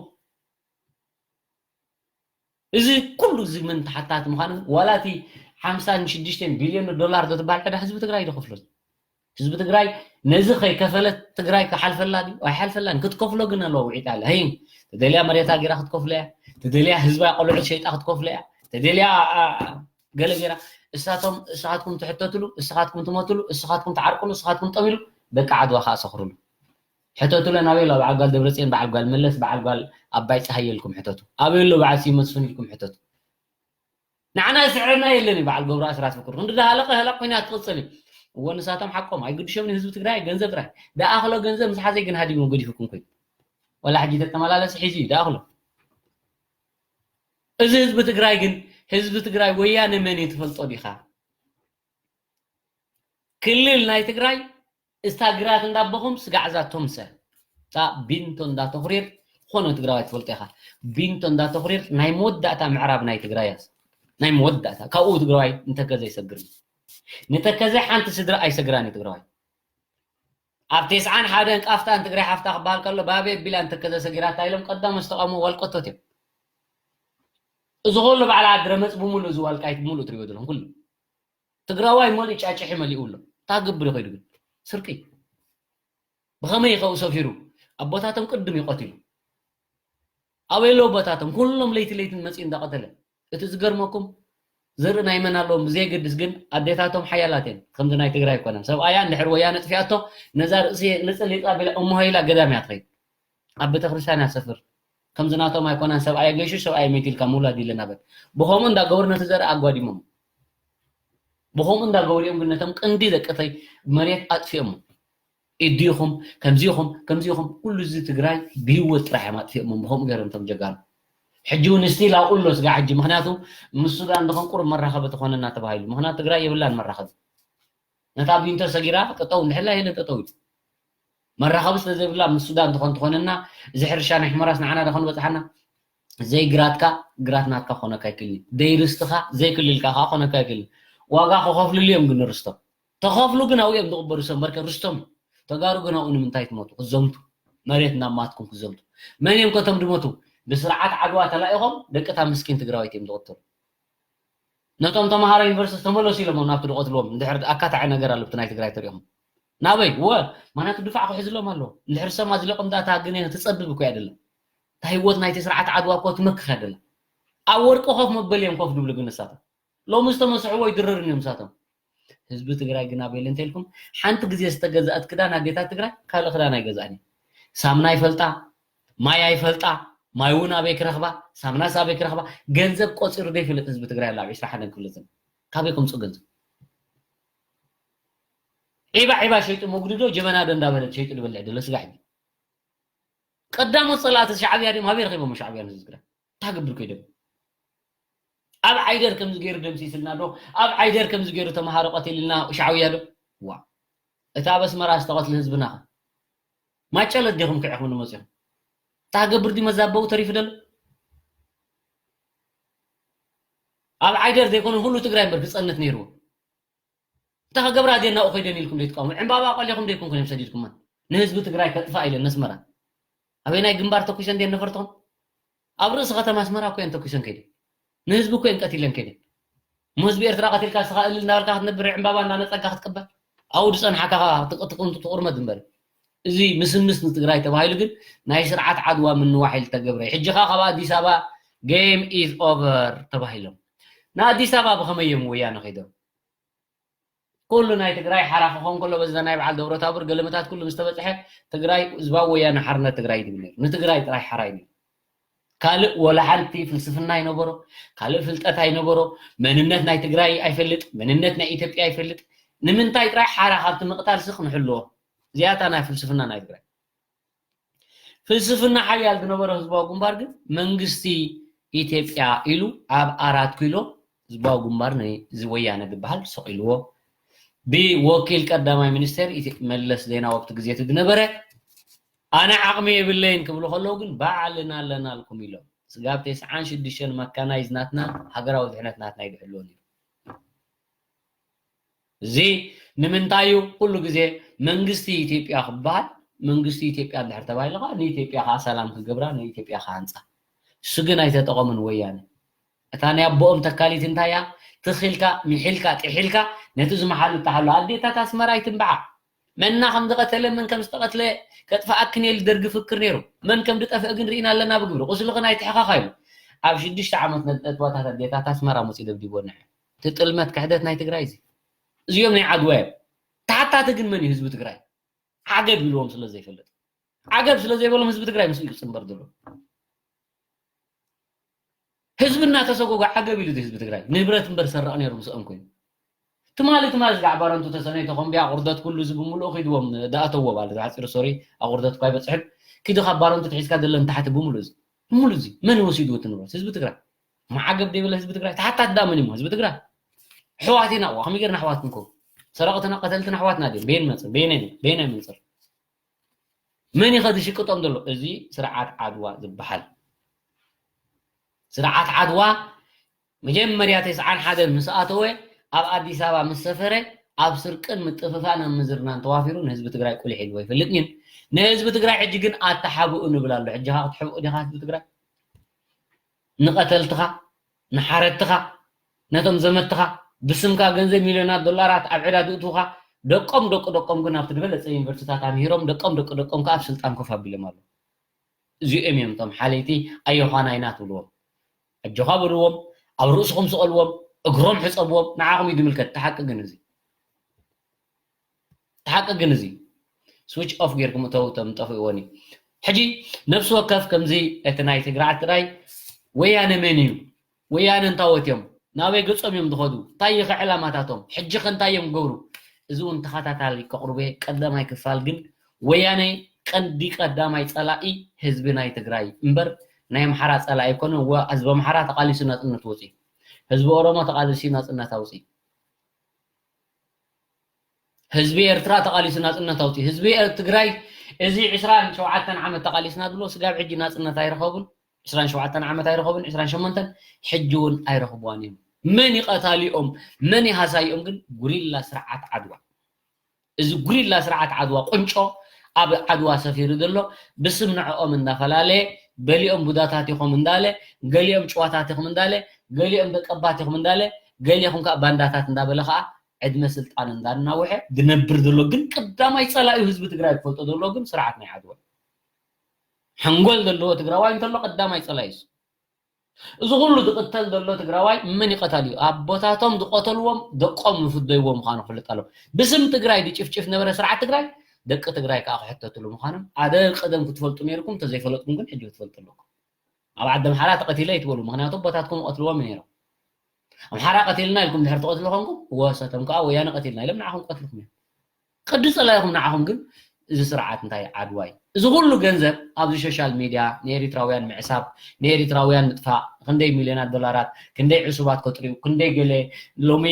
እዚ ኩሉ እዚ ምን ተሓታት ምዃኑ ዋላ እቲ ሓምሳን ሽዱሽተን ቢልዮን ዶላር ዘትበሃል ዕዳ ህዝቢ ትግራይ ዝኸፍሎ። ህዝቢ ትግራይ ነዚ ከይከፈለት ትግራይ ክሓልፈላ ድዩ? ኣይሓልፈላን። ክትከፍሎ ግን ኣለዋ ውዒጣ ኣላ። ህይ፣ ተደልያ መሬታ ጌራ ክትከፍሎ እያ። ተደልያ ህዝባ ቆልዑት ሸይጣ ክትከፍሎ እያ። ተደልያ፣ ኣ፣ ገለ ጌራ። እሳቶም፣ እሳኻትኩም ትሕተትሉ፣ እሳኻትኩም ትመትሉ፣ እሳኻትኩም ትዓርቅሉ፣ እሳኻትኩም ጠሚሉ፣ ደቂ ዓድዋ ከዓ ሰኽርሉ። ሕተቱለ ናበይ ኣሎ? በዓል ጓል ደብረፅዮን፣ በዓል ጓል መለስ፣ በዓል ጓል ኣባይ ፀሃየ ኢልኩም ሕተቱ። ኣበይ ኣሎ በዓል ስዩም መስፍን ኢልኩም ሕተቱ። ንዓና ዝስዕረና የለን እዩ በዓል ገብሩ ኣስራት ፍቅሩ። ክንዲ ዳሃለቀ ህላቅ ኮይና ትቕፅል እዩ። እወ ንሳቶም ሓቆም ኣይግድሾምን ህዝቢ ትግራይ ገንዘብ ጥራይ። ደኣኽሎ ገንዘብ ምስ ሓዘይ ግን ሃዲሙ ገዲፉኩም ኮይኑ። ወላ ሕጂ ተተመላለስ ሒዙ እዩ ደኣኽሎ። እዚ ህዝቢ ትግራይ ግን ህዝቢ ትግራይ ወያነ መን እዩ ትፈልጦ ዲኻ? ክልል ናይ ትግራይ እታ ግራት እንዳቦኹም ስጋዕ እዛ ቶምሰ እታ ቢንቶ እንዳተኹሪር ዝኾነ ትግራዋይ ትፈልጦ ኢኻ። ቢንቶ እንዳተኹሪር ናይ መወዳእታ ምዕራብ ናይ ትግራይ እያ። ናይ መወዳእታ ካብኡ ትግራዋይ ንተከዘ ይሰግር። ንተከዘ ሓንቲ ስድራ ኣይሰግራን እዩ ትግራዋይ። ኣብ ተስዓን ሓደን ቃፍታን ትግራይ ሓፍታ ክበሃል ከሎ ባቤ ቢላ ንተከዘ ሰጊራታ ኢሎም ቀዳሞት ዝተቃውሞ ዋልቀቶት እዮም። እዚ ከሎ በዓል ዓዲ ረመፅ ብምሉእ እዚ ዋልቃይት ብምሉእ ትሪኦ ዘለኹም ኩሉ ትግራዋይ መሊኡ ጫጭሒ መሊኡ ኣሎ። እንታይ ክገብር ይኸይዱ ግን? ስርቂ። ብኸመይ ይኸው ሰፊሩ? ኣቦታቶም ቅድም ይቐትሉ። ኣበይ ኣለዉ ኣቦታቶም? ኩሎም ለይቲ ለይቲ መፂኡ እንዳቐተለ። እቲ ዝገርመኩም ዘርኢ ናይ መን ኣለዎም ብዘየገድስ ግን ኣዴታቶም ሓያላት እየን። ከምዚ ናይ ትግራይ ኣይኮነን። ሰብኣያ እንድሕር ወያነ ጥፊኣቶ ነዛ ርእሲ ንፅሊጣ ቢላ እሞ ኢላ ገዳም እያ ትኸይድ። ኣብ ቤተክርስትያን እያ ትሰፍር። ከምዚ ናቶም ኣይኮነን። ሰብኣይ ገይሹ ሰብኣይ መይቱ ኢልካ ምውላድ የለን ኣበል። ብኸምኡ እንዳገበሩ ነቲ ዘርኢ ኣጓዲሞም። ብኸምኡ እንዳገበሩ እዮም ግን ነቶም ቅንዲ ደቅተይ መሬት ኣጥፊኦሞ። ኢዲኹም ከምዚኹም ከምዚኹም ኩሉ እዚ ትግራይ ብህይወት ጥራሕ እዮም ኣጥፊኦሞ። ብኸምኡ ገይሮም እቶም ጀጋኑ። ሕጂ እውን ስቲል ኣብኡ ኣሎ ስጋ ሕጂ። ምኽንያቱ ምስ ሱዳን ድኾን ቁሩብ መራኸቢ ተኾነና ተባሂሉ። ምኽንያቱ ትግራይ የብላን መራኸቢ። ነታ ቢንቶ ሰጊራ ጠጠው እንድሕላ የለን ጠጠው ኢሉ። መራኸቢ ስለ ዘይብላ ምስ ሱዳን ትኾን ትኾነና፣ እዚ ሕርሻ ናይ ሑመራስ ንዓና ዶ ኾን በጽሓና? ዘይግራትካ ግራት ናትካ ክኾነካ ኣይክእልን። ደይ ርስትኻ ዘይክልልካ ከዓ ክኾነካ ኣይክእልን። ዋጋ ክኸፍልሉ እዮም ግን ርስቶም። ተኸፍሉ ግን ኣብኡ እዮም ዝቕበሩ ሰብ መርከ ርስቶም። ተጋሩ ግን ኣብኡ ንምንታይ ትሞቱ? ክዘምቱ። መሬት ናብ ማትኩም ክዘምቱ። መን እዮም ከቶም ድሞቱ? ብስርዓት ዓድዋ ተላኢኾም ደቂ እታ ምስኪን ትግራወይቲ እዮም ዝቕተሉ። ነቶም ተምሃሮ ዩኒቨርሲቲ ተመለሱ ኢሎሞም ናብቲ ዝቐትልዎም እንድሕር ኣካታዒ ነገር ኣሎ ብቲ ናይ ትግራይ ተሪኦም ናበይ ወ ማናቱ ድፋዕ ክሕዝሎም ኣለዎ እንድሕር ሰማ ዝለቆም ዳታ ግን ትፀብብ እኮ እያ ደላ እታ ህይወት ናይቲ ስርዓት ዓድዋ እኮ ትመክኽ እያ ደላ ኣብ ወርቂ ኮፍ መበል እዮም ኮፍ ድብሉ ግን ንሳቶም ሎሚ ዝተመስሕዎ ይድረርን እዮም ንሳቶም ህዝቢ ትግራይ ግን ኣበይ እንተልኩም ሓንቲ ግዜ ዝተገዛእት ክዳን ኣዴታት ትግራይ ካልእ ክዳን ኣይገዛእን እዩ ሳምና ይፈልጣ ማይ ኣይፈልጣ ማይ እውን ኣበይ ክረኽባ ሳምናስ ኣበይ ክረኽባ ገንዘብ ቆፂሩ ዘይፈልጥ ህዝቢ ትግራይ ኣሎ ኣብ ዕስራ ሓደን ክፍለ ዘመን ካበይ ከምፅኡ ገንዘብ ዒባ ዒባ ሸይጡ መጉድዶ ጀበና ዶ እንዳበለ ሸይጡ ዝበልዕ ደሎ ስጋ ሕጂ ቀዳሞት ፀላእቲ ሻዕብያ ድም ኣበይ ረኺቦም ሻዕብያ ንህዝቢ ትግራይ እንታይ ክገብር ከይዶም ኣብ ዓይደር ከምዚ ገይሩ ደምሲስልና ዶ ኣብ ዓይደር ከምዚ ገይሩ ተምሃሮ ቀቲልና ሻዕብያ ዶ ዋ እቲ ኣብ ኣስመራ ዝተቐትለ ህዝብና ኸ ማጨለት ዲኹም ክዕኹም ንመፅኹም እንታይ ክገብር ድዩ መዛበቡ ተሪፉ ደሎ ኣብ ዓይደር ዘይኮነ ሁሉ ትግራይ እምበር ክፀንት ነይርዎ እንታይ ከገብራ ድየን ናብኡ ከይደን ኢልኩም ዘይትቃወሙ ዕምባባ ቆሊኹም ዘይኮንኩም እዮም ሰዲድኩመን ንህዝቢ ትግራይ ከጥፋእ ኢለን ነስመራ ኣበይ ናይ ግንባር ተኩሰን ድየን ነፈርትኹም ኣብ ርእሲ ከተማ ኣስመራ እኮ እየን ተኩሰን ከይደን ንህዝቢ እኮ እየን ቀቲለን ከይደን እሞ ህዝቢ ኤርትራ ቀቲልካ ስኻ እልል እናበልካ ክትነብር ዕምባባ እናነፀጋ ክትቅበል ኣብኡ ዝፀንሓካ ትቕርመት እምበር እዚ ምስምስ ንትግራይ ተባሂሉ ግን ናይ ስርዓት ዓድዋ ምንዋሕ ኢሉ ተገብረ ሕጂ ኸ ካብ ኣዲስ ኣበባ game is over ተባሂሎም ንኣዲስ ኣበባ ብኸመይ እዮም ወያነ ከይዶም ኩሉ ናይ ትግራይ ሓራ ክኸውን ከሎ በዚ ናይ በዓል ደብረታቦር ገለመታት ኩሉ ምስ ተበፅሐ ትግራይ ህዝባዊ ወያነ ሓርነት ትግራይ ድብል ነይሩ ንትግራይ ጥራይ ሓራ እዩ ካልእ ወላ ሓንቲ ፍልስፍና ኣይነበሮ ካልእ ፍልጠት ኣይነበሮ መንነት ናይ ትግራይ ኣይፈልጥ መንነት ናይ ኢትዮጵያ ኣይፈልጥ ንምንታይ ጥራይ ሓራ ካብቲ ምቕታል ስኽ ንሕልዎ እዚኣታ ናይ ፍልስፍና ናይ ትግራይ ፍልስፍና ሓያል ዝነበረ ህዝባዊ ግንባር ግን መንግስቲ ኢትዮጵያ ኢሉ ኣብ ኣራት ኪሎ ህዝባዊ ግንባር ንዚ ወያነ ዝበሃል ሰቒልዎ። ብወኪል ቀዳማይ ሚኒስቴር ኢትዮ-፣ መለስ ዜናዊ ኣብቲ ግዜ እቲ ዝነበረ ኣነ ዓቕሚ የብለይን ክብሉ ከለዉ ግን ባዕልና ኣለናልኩም ኢሎም። ስጋብ ተስዓን ሽዱሽተን መካናይዝ ናትና፣ ሃገራዊ ድሕነት ናትና እዩ ዝሕልወ ነይሩ። እዚ ንምንታይ እዩ ኩሉ ግዜ መንግስቲ ኢትዮጵያ ክበሃል? መንግስቲ ኢትዮጵያ እንድሕር ተባሂሉ ከዓ ንኢትዮጵያ ከዓ ሰላም ክገብራ፣ ንኢትዮጵያ ክሃንፃ። እሱ ግን ኣይተጠቐሙን ወያነ። እታ ናይ ኣቦኦም ተካሊት እንታይ እያ? ትኺልካ፣ ሚሒልካ፣ ጥሒልካ ነቲ ዝመሓሉ እተሓሉ ኣዴታት ኣስመራ ኣይትንብዓ። መና ከም ዝቐተለ፣ መን ከም ዝተቐትለ ከጥፍኣክን እየ ኢሉ ደርጊ ፍክር ነይሩ። መን ከም ዝጠፍአ ግን ርኢና ኣለና ብግብሪ። ቁስልኽን ኣይትሕኸኻ ኢሉ። ኣብ ሽዱሽተ ዓመት ነጥነጥባታት ኣዴታት ኣስመራ መፂኡ ደብዲቦና። እቲ ጥልመት ክሕደት ናይ ትግራይ እዚ። እዚኦም ናይ ዓድዋ እዮም። ተሓታቲ ግን መን እዩ? ህዝቢ ትግራይ። ዓገብ ኢልዎም ስለ ዘይፈልጥ። ዓገብ ስለ ዘይበሎም ህዝቢ ትግራይ ምስኡ እዩ ክፅንበር ዘሎ። ህዝቢ እናተሰጎጎ ዓገብ ኢሉ ህዝቢ ትግራይ። ንብረት እምበር ሰረቕ ነይሩ ምስኦም ኮይኑ። ትማሊ፣ ትማሊ ጋዕ ባረንቱ ተሰነይ ተኾምብያ፣ ኣቑርደት ኩሉ እዚ ብምሉኡ ኺድዎም፣ ዝኣተዎ ማለት፣ ብሓፂሩ ሶሪ፣ ኣቑርደት እኳ ኣይበፅሕን። ኪዱ ካብ ባረንቱ ትሒዝካ ደለን ታሕቲ ብምሉእ እዚ። ብምሉእ እዚ። መን ወሲድዎ እቲ ንብረት? ህዝቢ ትግራይ። መዓገብ ደይበለ ህዝቢ ትግራይ። ተሓታት ዳ መን እዩ? ህዝቢ ትግራይ። ኣሕዋት ኢና፣ እዋ፣ ከመይ ጌርና ኣሕዋት ክንከውን? ሰረቕትና፣ ቀተልትና ኣሕዋትና ድዮም? በየን መፅእ? በየን፣ በየን መንፅር? መን እዩ ከ ዝሽቅጦም ዘሎ? እዚ ስርዓት ዓድዋ ዝበሃል። ስርዓት ዓድዋ መጀመርያ ተስዓን ሓደን ምስ ኣተወ፣ ኣብ ኣዲስ ኣበባ ምስ ሰፈረ፣ ኣብ ስርቅን ምጥፍፋን ኣብ ምዝርናን ተዋፊሩ ንህዝቢ ትግራይ ቁሊሕ ኢልዎ ኣይፈልጥን እዩ። ንህዝቢ ትግራይ ሕጂ ግን ኣተሓብኡ ንብል ኣሎ። ሕጂ ኸ ክትሕብኡ ዲኻ ህዝቢ ትግራይ? ንቐተልትኻ፣ ንሓረድትኻ፣ ነቶም ዘመድትኻ፣ ብስምካ ገንዘብ ሚልዮናት ዶላራት ኣብ ዕዳ ዝእትዉኻ፣ ደቆም ደቂ ደቆም ግን ኣብቲ ዝበለጸ ዩኒቨርሲቲታት ኣምሂሮም፣ ደቆም ደቂ ደቆም ከኣ ኣብ ስልጣን ኮፍ ኣቢሎም ኣለዉ። እዚኦም እዮም እቶም ሓለይቲ ኣዮዃና ኢና ትብልዎም። ኣጆኻ በልዎም፣ ኣብ ርእስኹም ስቐልዎም፣ እግሮም ሕጸብዎም፣ ንዓኹም እዩ ዝምልከት። እቲ ሓቂ ግን እዚ። እቲ ሓቂ ግን እዚ። ስዊች ኦፍ ጌርኩም እተው፣ እቶም ጠፍእዎኒ። ሕጂ ነፍሲ ወከፍ ከምዚ እቲ ናይ ትግራዓት ጥራይ ወያነ መን እዩ? ወያነ እንታወት እዮም? ናበይ ገጾም እዮም ዝኸዱ? እንታይ እዩ ዕላማታቶም? ሕጂ ከ እንታይ እዮም ክገብሩ? እዚ እውን ተኸታታሊ ከቕርቦ እየ። ቀዳማይ ክፋል ግን ወያነ ቀንዲ ቀዳማይ ጸላኢ ህዝቢ ናይ ትግራይ እምበር ናይ ኣምሓራ ጸላኢ ኣይኮነን። ወ-፣ ህዝቢ ኣምሓራ ተቓሊሱ ናጽነት ወፂኡ። ህዝቢ ኦሮሞ ተቓሊሱ ናጽነት ኣውፅኡ። ህዝቢ ኤርትራ ተቓሊሱ ናጽነት ኣውፅኡ። ህዝቢ ኤር-፣ ትግራይ እዚ ዕስራን ሸውዓተን ዓመት ተቓሊስና ዝብሎ ስጋብ ሕጂ ናጽነት ኣይረኸቡን። ዕስራን ሸውዓተን ዓመት ኣይረኸቡን፣ ዕስራን ሸሞንተን፣ ሕጂ እውን ኣይረኽብዋን እዮም። መን እዩ ቀታሊኦም? መን እዩ ሃሳይኦም? ግን ጉሪላ ስርዓት ዓድዋ። እዚ ጉሪላ ስርዓት ዓድዋ ቁንጮ ኣብ ዓድዋ ሰፊሩ ዘሎ ብስም ንዕኦም እንዳፈላለየ፣ ገሊኦም ቡዳታት ኢኹም እንዳለ፣ ገሊኦም ጭዋታት ኢኹም እንዳለ፣ ገሊኦም ደቀባት ኢኹም እንዳለ፣ ገሊኹም ከዓ ባንዳታት እንዳበለ ከዓ ዕድመ ስልጣን እንዳናውሐ ዝነብር ዘሎ ግን ቀዳማይ ጸላኢ ህዝቢ ትግራይ ክፈልጦ ዘለዎ ግን ስርዓት ናይ ዓድዋ። ሓንጎል ዘለዎ ትግራዋይ እንተሎ ቀዳማይ ጸላኢ እሱ። እዚ ኩሉ ዝቕተል ዘሎ ትግራዋይ መን እዩ ቀታሊኡ? ኣቦታቶም ዝቐተልዎም ደቆም ዝፍደይዎ ምዃኑ ክፍለጥ ኣለዎ። ብስም ትግራይ ዝጭፍጭፍ ነበረ ስርዓት ትግራይ፣ ደቂ ትግራይ ከዓ ክሕተትሉ ምዃኖም ኣደ ቀደም ክትፈልጡ ነይርኩም፣ እንተዘይፈለጥኩም ግን ሕጂ ክትፈልጡ ኣለኩም። ኣብ ዓዲ ኣምሓራ ተቐቲለ ኣይትበሉ፣ ምኽንያቱ ኣቦታትኩም ይቐትልዎም ነይሮም። ኣምሓራ ቀቲልና ኢልኩም ድሕር ትቐትሉ ኮንኩም፣ ወሰቶም ከዓ ወያነ ቀቲልና ኢሎም ንዓኹም ክቐትልኩም እዮም። ቅዲ ጸላኢኹም ንዓኹም ግን እዚ ስርዓት እንታይ ዓድዋይ። እዚ ኩሉ ገንዘብ ኣብዚ ሶሻል ሚድያ ንኤሪትራውያን ምዕሳብ፣ ንኤሪትራውያን ምጥፋእ፣ ክንደይ ሚልዮናት ዶላራት፣ ክንደይ ዕሱባት ከጥርዩ፣ ክንደይ ገለ ሎሚ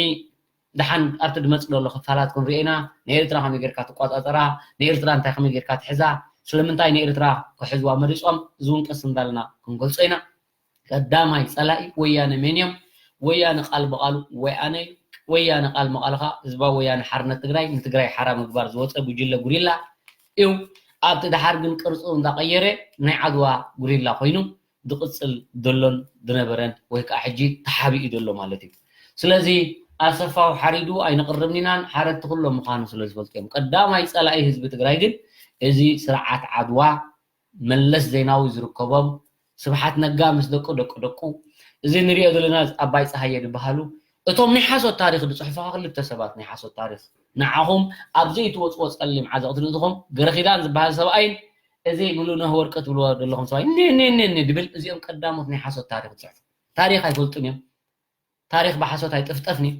ደሓን ኣብቲ ድመጽእ ዘሎ ክፋላትኩም ርኢና፣ ንኤርትራ ከመይ ጌርካ ትቆጻጸራ፣ ንኤርትራ እንታይ ከመይ ጌርካ ትሕዛ፣ ስለምንታይ ንኤርትራ ክሕዝዋ መሪጾም፣ እዚ እውን ቀስ እንዳልና ክንገልጾ ኢና። ቀዳማይ ጸላኢ ወያነ መን እዮም? ወያነ ቃል ብቓሉ ወያነ እዩ። ወያነ ቃል ብቓሉ ኸኣ ህዝባዊ ወያነ ሓርነት ትግራይ ንትግራይ ሓራ ምግባር ዝወጸ ጉጅለ ጉሪላ እዩ። ኣብቲ ደሓር ግን ቅርጹ እንዳቐየረ ናይ ዓድዋ ጉሪላ ኮይኑ ዝቕጽል ዘሎን ዝነበረን ወይ ከዓ ሕጂ ተሓቢኡ ዘሎ ማለት እዩ። ስለዚ ኣሰፋው ሓሪዱ ኣይነቕርብን ኢናን ሓረድቲ ኩሎም ምዃኑ ስለ ዝፈልጡ እዮም። ቀዳማይ ጸላኢ ህዝቢ ትግራይ ግን እዚ ስርዓት ዓድዋ መለስ ዜናዊ ዝርከቦም፣ ስብሓት ነጋ ምስ ደቁ ደቁ ደቁ፣ እዚ ንሪኦ ዘለና ኣባይ ፀሃየ ዝበሃሉ፣ እቶም ናይ ሓሶት ታሪክ ዝፅሕፉኻ ክልተ ሰባት ናይ ሓሶት ታሪክ፣ ንዓኹም ኣብ ዘይትወፅዎ ፀሊም ዓዘቕቲ ንእዝኹም ገረኺዳን ዝበሃል ሰብኣይን እዚ ሙሉነህ ወርቂ ትብልዎ ዘለኹም ሰብኣይ ኔ ኔ ኔ ኔ ድብል፣ እዚኦም ቀዳሞት ናይ ሓሶት ታሪክ ዝፅሕፉ። ታሪክ ኣይፈልጡን እዮም። ታሪክ ብሓሶት ኣይጥፍጠፍን እዩ።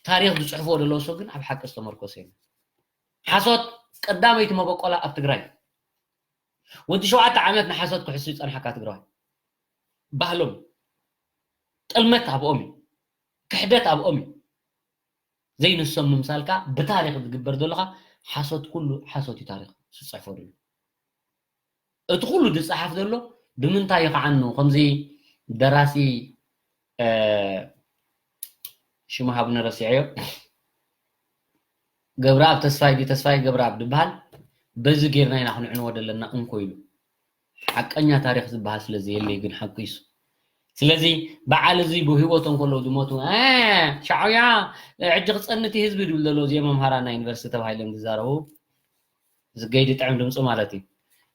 ታሪክ ዝፅሕፍዎ ዘለዉ ሰብ ግን ኣብ ሓቂ ዝተመርኮሰ እዩ። ሓሶት ቀዳመይቲ መበቆላ ኣብ ትግራይ። ወዲ ሸውዓተ ዓመት ንሓሶት ክሕሱ ይጸንሓካ ትግራዋይ። ባህሎም ጥልመት ኣብኦም እዩ። ክሕደት ኣብኦም እዩ። ዘይንሶም ምምሳልካ ብታሪኽ ዝግበር ዘለኻ ሓሶት፣ ኩሉ ሓሶት እዩ ታሪኽ ዝፅሕፎ ዘሎ። እቲ ኩሉ ዝፀሓፍ ዘሎ ብምንታይ እዩ ከዓኑ? ከምዚ ደራሲ ሽሙ ሃብነ ረሲዐዮ፣ ገብረኣብ ተስፋይ ድዩ ተስፋይ ገብረኣብ ዝበሃል፣ በዚ ጌርና ኢና ክንዕንዎ ዘለና እንኮ ኢሉ። ሓቀኛ ታሪኽ ዝበሃል ስለዘየለ ግን ሓቁ እዩ። ስለዚ በዓል እዚ ብህይወቶም ከለዉ ዝሞቱ ሻዕብያ ሕጂ ክፀንት ህዝቢ ድብል ዘለዉ እዚኦም መምሃራን ናይ ዩኒቨርሲቲ ተባሂሎም ዝዛረቡ ዝገይዲ ጥዕም ድምፂ ማለት እዩ።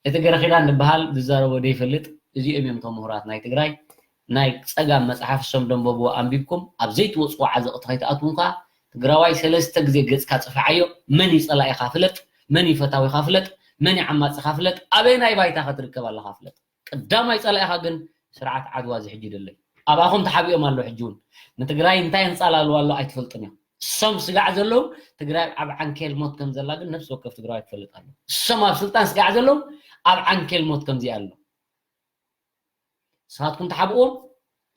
እቲ ገረኺዳን ዝበሃል ዝዛረቦ ደይፈልጥ እዚኦም እዮም እቶም ምሁራት ናይ ትግራይ። ናይ ፀጋም መፅሓፍ እሶም ደንበብዎ ኣንቢብኩም ኣብ ዘይትወፅዎ ዓዘቕቲ ከይትኣትዉ ከዓ ትግራዋይ ሰለስተ ግዜ ገፅካ ፅፍዓዮ። መን እዩ ፀላኢኻ ፍለጥ፣ መን እዩ ፈታዊኻ ፍለጥ፣ መን እዩ ዓማፅኻ ፍለጥ፣ ኣበየናይ ባይታ ከትርከብ ኣለኻ ፍለጥ። ቀዳማይ ፀላኢኻ ግን ስርዓት ዓድዋ እዚ ሕጂ ደለይ ኣባኹም ተሓቢኦም ኣሎ። ሕጂ እውን ንትግራይ እንታይ የንፃላልዋ ኣሎ ኣይትፈልጥን እዮም። እሶም ስጋዕ ዘለዉ ትግራይ ኣብ ዓንኬል ሞት ከም ዘላ ግን ነፍሲ ወከፍ ትግራዋይ ክፈልጥ ኣሎ። እሶም ኣብ ስልጣን ስጋዕ ዘለዉ ኣብ ዓንኬል ሞት ከምዚ ኣሎ። ንስኻትኩም ተሓብእዎም፣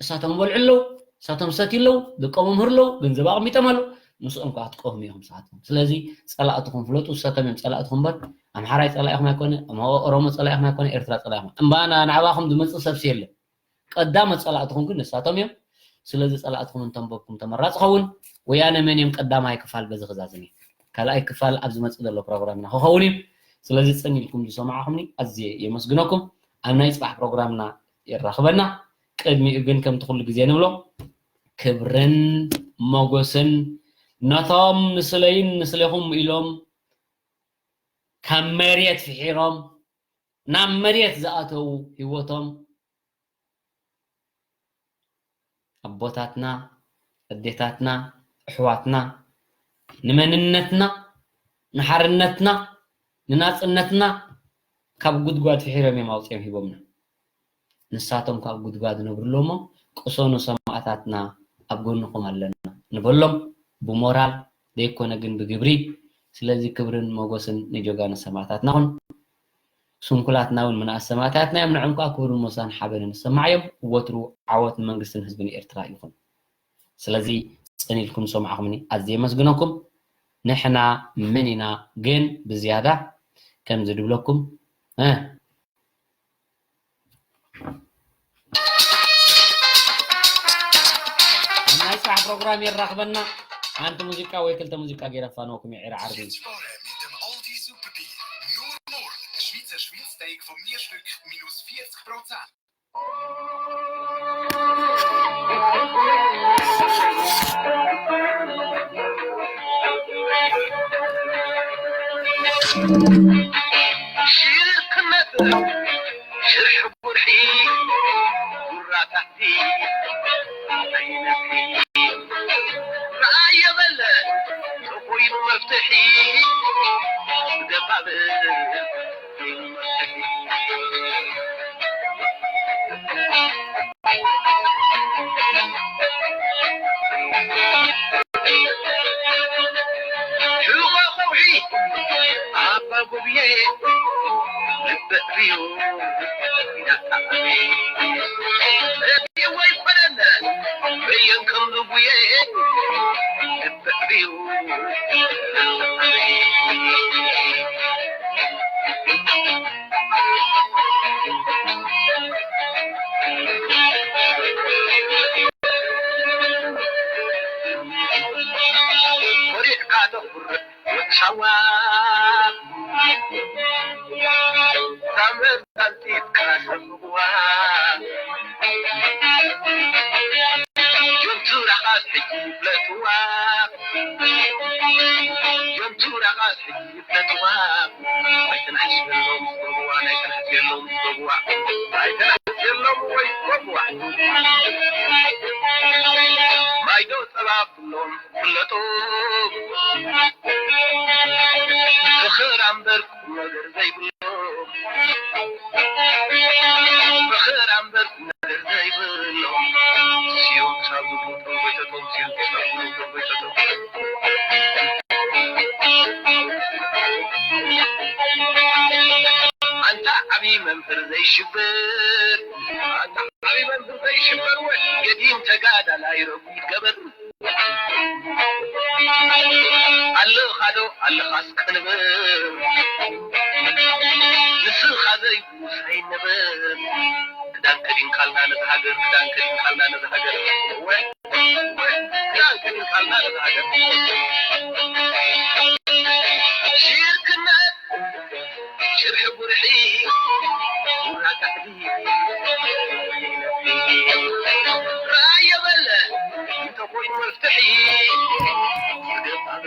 እሳቶም ይበልዑ ኣለዉ፣ እሳቶም ይሰትዩ ኣለዉ፣ ደቆም መምህር ኣለዉ፣ ገንዘብ ኣቐሚጦም ኣለዉ፣ ምስኦም ከዓ ትቀህሙ ኢኹም ንስኻትኩም። ስለዚ ፀላእትኹም ፍለጡ፣ እሳቶም እዮም ፀላእትኹም እምበር ኣምሓራይ ፀላኢኹም ኣይኮነ፣ ኦሮሞ ፀላኢኹም ኣይኮነ፣ ኤርትራ ፀላኢኹም። እምበኣና ንዓባኹም ዝመፅእ ሰብሲ የለን። ቀዳሞት ፀላእትኹም ግን ንሳቶም እዮም። ስለዚ ፀላእትኹም እንተንበብኩም ተመራፂ ኸውን። ወያነ መን እዮም ቀዳማይ ክፋል በዚ ክዛዝም እዩ። ካልኣይ ክፋል ኣብ ዝመፅእ ዘሎ ፕሮግራምና ክኸውን እዩ። ስለዚ ፅን ኢልኩም ዝሰማዕኹምኒ ኣዝየ የመስግነኩም። ኣብ ናይ ፅባሕ ፕሮግራምና የራኽበና። ቅድሚኡ ግን ከምቲ ኩሉ ግዜ ንብሎ ክብርን ሞጎስን ነቶም ንስለይን ንስሌኹም ኢሎም ካብ መሬት ፍሒሮም ናብ መሬት ዝኣተዉ ህይወቶም ኣቦታትና፣ ኣዴታትና፣ ኣሕዋትና ንመንነትና፣ ንሓርነትና፣ ንናፅነትና ካብ ጉድጓድ ፍሒሮም እዮም ኣውፂኦም ሂቦምና። ንሳቶም ካብ ጉድጓድ ነብርሎ እሞ ቅሰኑ ሰማእታትና ኣብ ጎንኹም ኣለና ንበሎም ብሞራል ዘይኮነ ግን ብግብሪ። ስለዚ ክብርን ሞጎስን ንጀጋኑ ሰማእታትና ይኹን። ስንኩላትና እውን ምንኣስ ሰማእታትና እዮም። ንዕም ከዓ ክብርን ሞሳን ሓበንን ይሰማዓዮም። ወትሩ ዓወት ንመንግስትን ህዝብን ኤርትራ ይኹን። ስለዚ ጽን ኢልኩም ዝሰማዕኹምኒ ኣዝየ የመስግነኩም። ንሕና መን ኢና ግን ብዝያዳ ከምዚ ድብለኩም እ ኣብ ናይ ስራሕ ፕሮግራም የራኽበና። ሓንቲ ሙዚቃ ወይ ክልተ ሙዚቃ ገይረ ኣፋንወኩም እየ። ዒራ ዓርቢ። Schweizer Schweinssteak vom Nierstück minus vierzig Prozent. ሽርክነት ሽርሒ ቁርሒ ጉራ ታሕቲ ኣይነፍሒ። ረኣየ በለ ተኾይኑ መፍትሒ ደባብ ሽቦ ከውሒ ኣባ ጉብየ ልበ ዕብዩ ኢዳታ ኣበይ ረድእዎ ይፈለለ በየን ከም ዝጉየ ልበ ዕብዩ መምህር ዘይሽበር፣ ኣታ ዓቢ መምህር ዘይሽበር፣ ወ ገዲም ተጋዳላይ ረጒድ ገበር። ኣለኻ ዶ ኣለኻስ ቅንብር፣ ንስኻ ዘይብሉስ ኣይንበር። ክዳን ከዲንካልና ነዚ ሃገር፣ ክዳን ከዲንካልና ነዚ ሃገር። ወ ክዳን ከዲንካልና ነዚ ሃገር። ሽርክነት ሽርሒ ጉርሒ ጉራ ካሕዲ። ራእየ በለ እንተኾይኑ መፍትሒ ገባብ።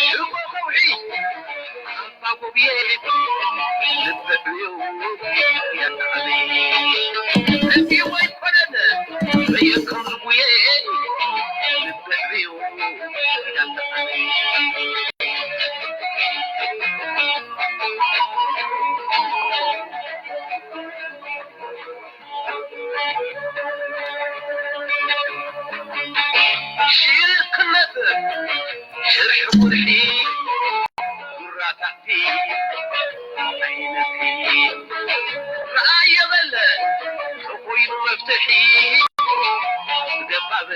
ሽኮ ከውሒ ኣባ ጎብየ ልብዕብዩ የጣዕሚ። እቲ ወይ ኮነነ በየከም ዝጉየ ልብዕብዩ የጣዕሚ። ሽርክነት ሽርሒ ጉርሒ ጉራታቲ ዓይነቲ ረኣየ በለ ተኾይኑ መፍትሒ ገባብ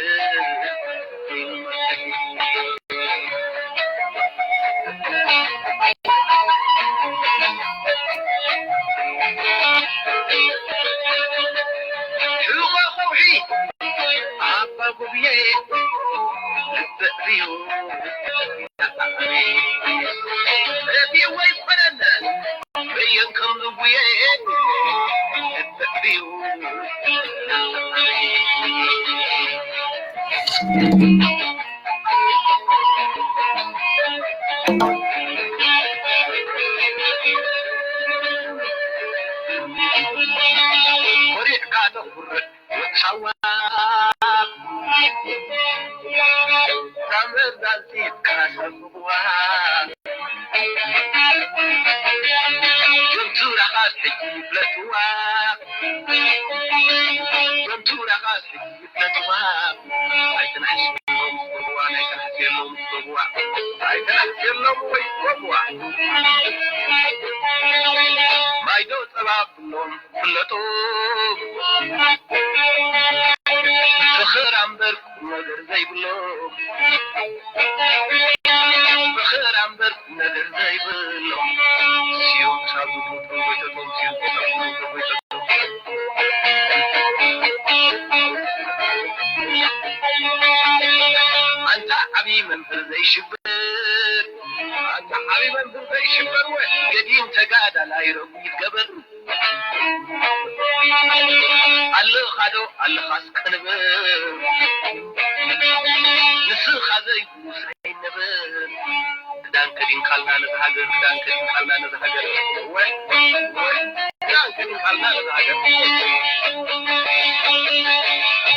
ሕቖ ከውሒ ኣባ ጉብየ ልብዕ እዩ። ረቢ ወይ ፈረነ በየን ከም ዝጉየ ልብዕ እዩ። ኮሪዕካ ተኹርዕ ሓዋ ተመዛዚትካ ሰብዋ ጀንቱራኻስ ሕጂ ይፍለጥዋ ጀንቱራኻስ ሕጂ ይፍለጥዋ ኣይትናሕስ የሎም ስጎብዋ ኣይትናሕስ የሎም ስጎብዋ ኣይትናሕስ የሎም ወይ ስጎብዋ ማይዶ ጸባ ብሎም ፍለጡ ፍኽር ኣምበር ቁም ነገር ዘይብሎም ፍኽር ኣምበር ቁም ነገር ዘይብሎም ስዮም ክሳብ ዝብሉ ተጎይተቶም ስዮም ክሳብ ዝብሉ ተጎይተቶም ኣንታ ዓብዪ መምህር ዘይሽብር ኣንታ ዓብዪ መምህር ዘይሽብር ወ ገዲም ተጋዳላይ ረጒድ ገበር ኣለኻዶ ኣለኻስ ቅንብር ንስኻ ዘይብሉስ ኣይንብር ክዳን ከዲንካልና ነዚ ሃገር ክዳን ከዲንካልና ነዚ ሃገር ወይ ወይ ክዳን ከዲንካልና ነዚ ሃገር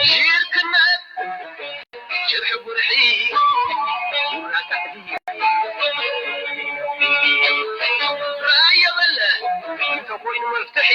ሽርክነት ሽርሒ ጉርሒ ጉራ ካሕዲ ራእየ በለ እንተኾይኑ መፍትሒ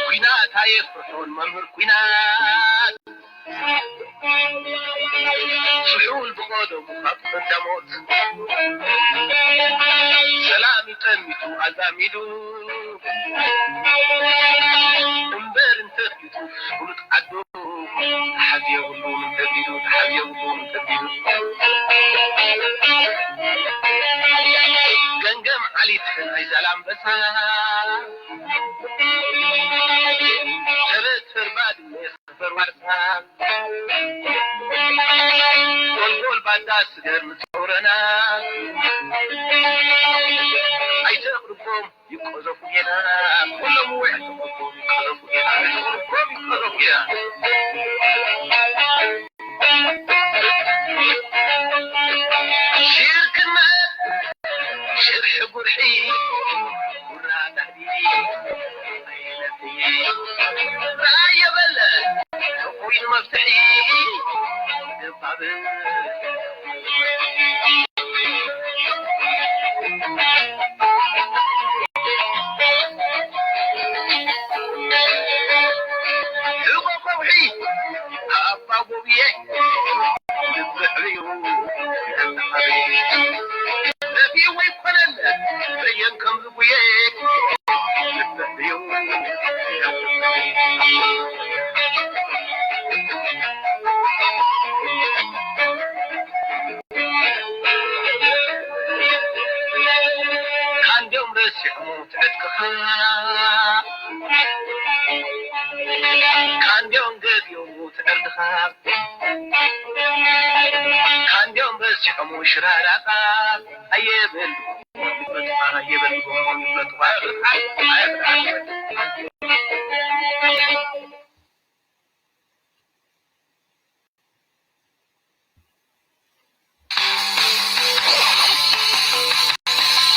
ኲናት ኣየፍርሑን መምህር ኲናት ስሑል ብቐደሙ ካብ ቀዳሞት ሰላም ይጠሚቱ ኣዛሚዱ እምበር እንተፊቱ ፍሉጥ ዓዱ ተሓዝ የብሉን እንተፊቱ ተሓዝ የብሉን እንተፊቱ ገንገም ዓሊት ናይ ዛላምበሳ ተበትር ባድመ ክፈር ዋርሳ ጎልጎል ባዳ ስገር ንጸውረና ኣይተቕርቦም ይቀዘፉ ጌና ኩሎም ወይ ኣይተቕርቦም ይቀዘፉ ጌና ኣይተቕርቦም ይቀዘፉ ጌና ሽርክነት ሽርሒ ጉርሒ ጉራ ዳህዲ ኣይነፍይ ራእየ በለ ኮይኑ መፍትሒ ደባብ ሕቆ ከውሒ ኣባ ጎብየ ልብዕዩ ነፊዎ ይኮነን በየን ከም ዝጉየ ልብዕዩ ካንዲኦም ረሲዖም ትዕድግኻ ካንዲኦም ገዚኦም ትዕድኻ ካንዲኦም ረሲዖም ሽራራኻ ኣየበል ይፈጥኻ ኣየበል ይፈጥኻ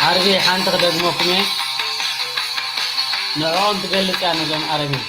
ዓርቢ ሓንቲ ክደግመኩም እየ። ንዕኦም ትገልጽ እያ ነዞም ኣረሚን።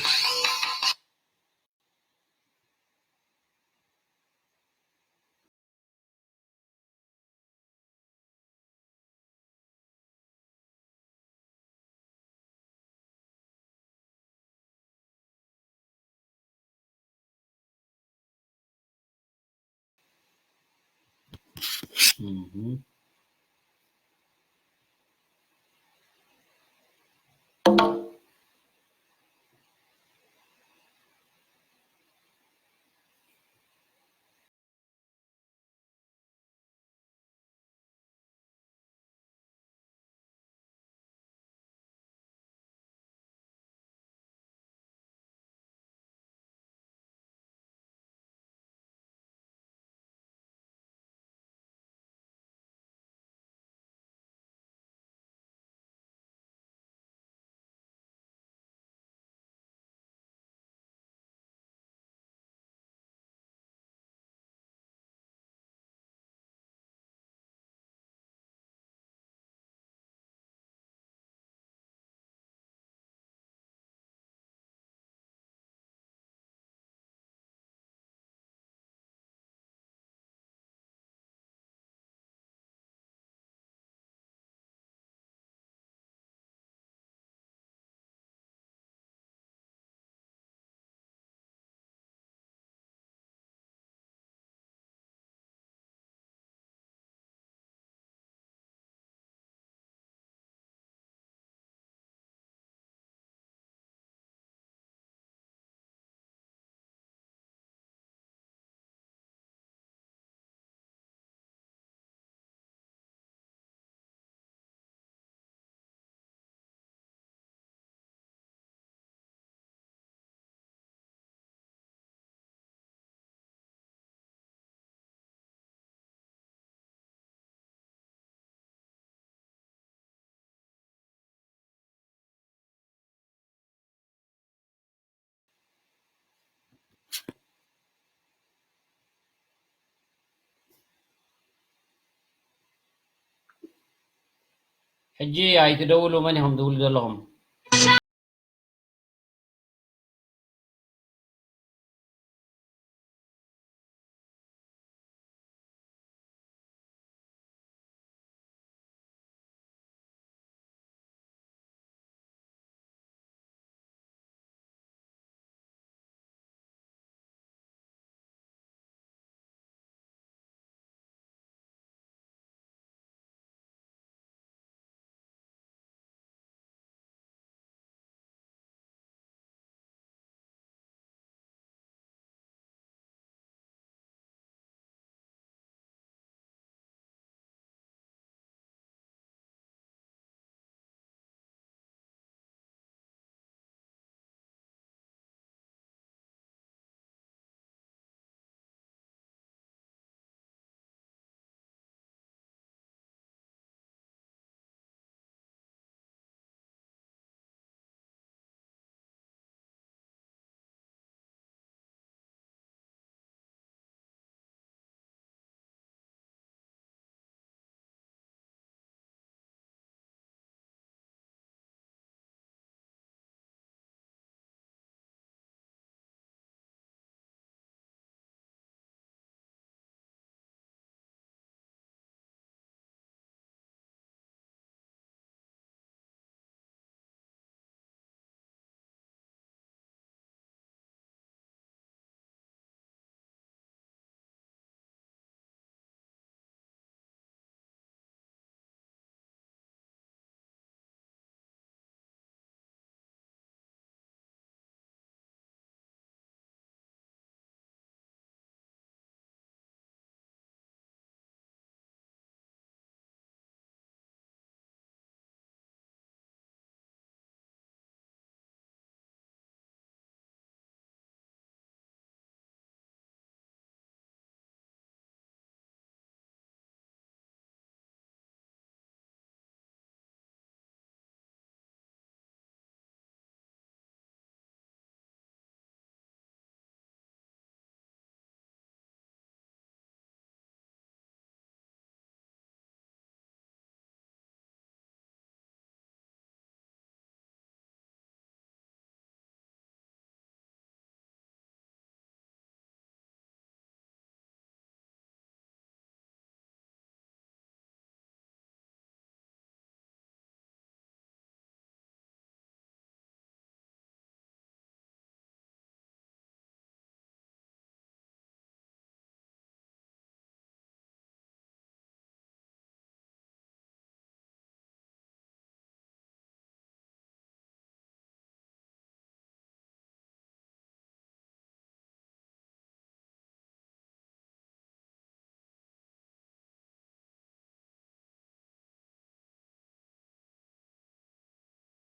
ሕጂ ኣይትደውሉ፣ መን ኢኹም ትብሉ ዘለኹም?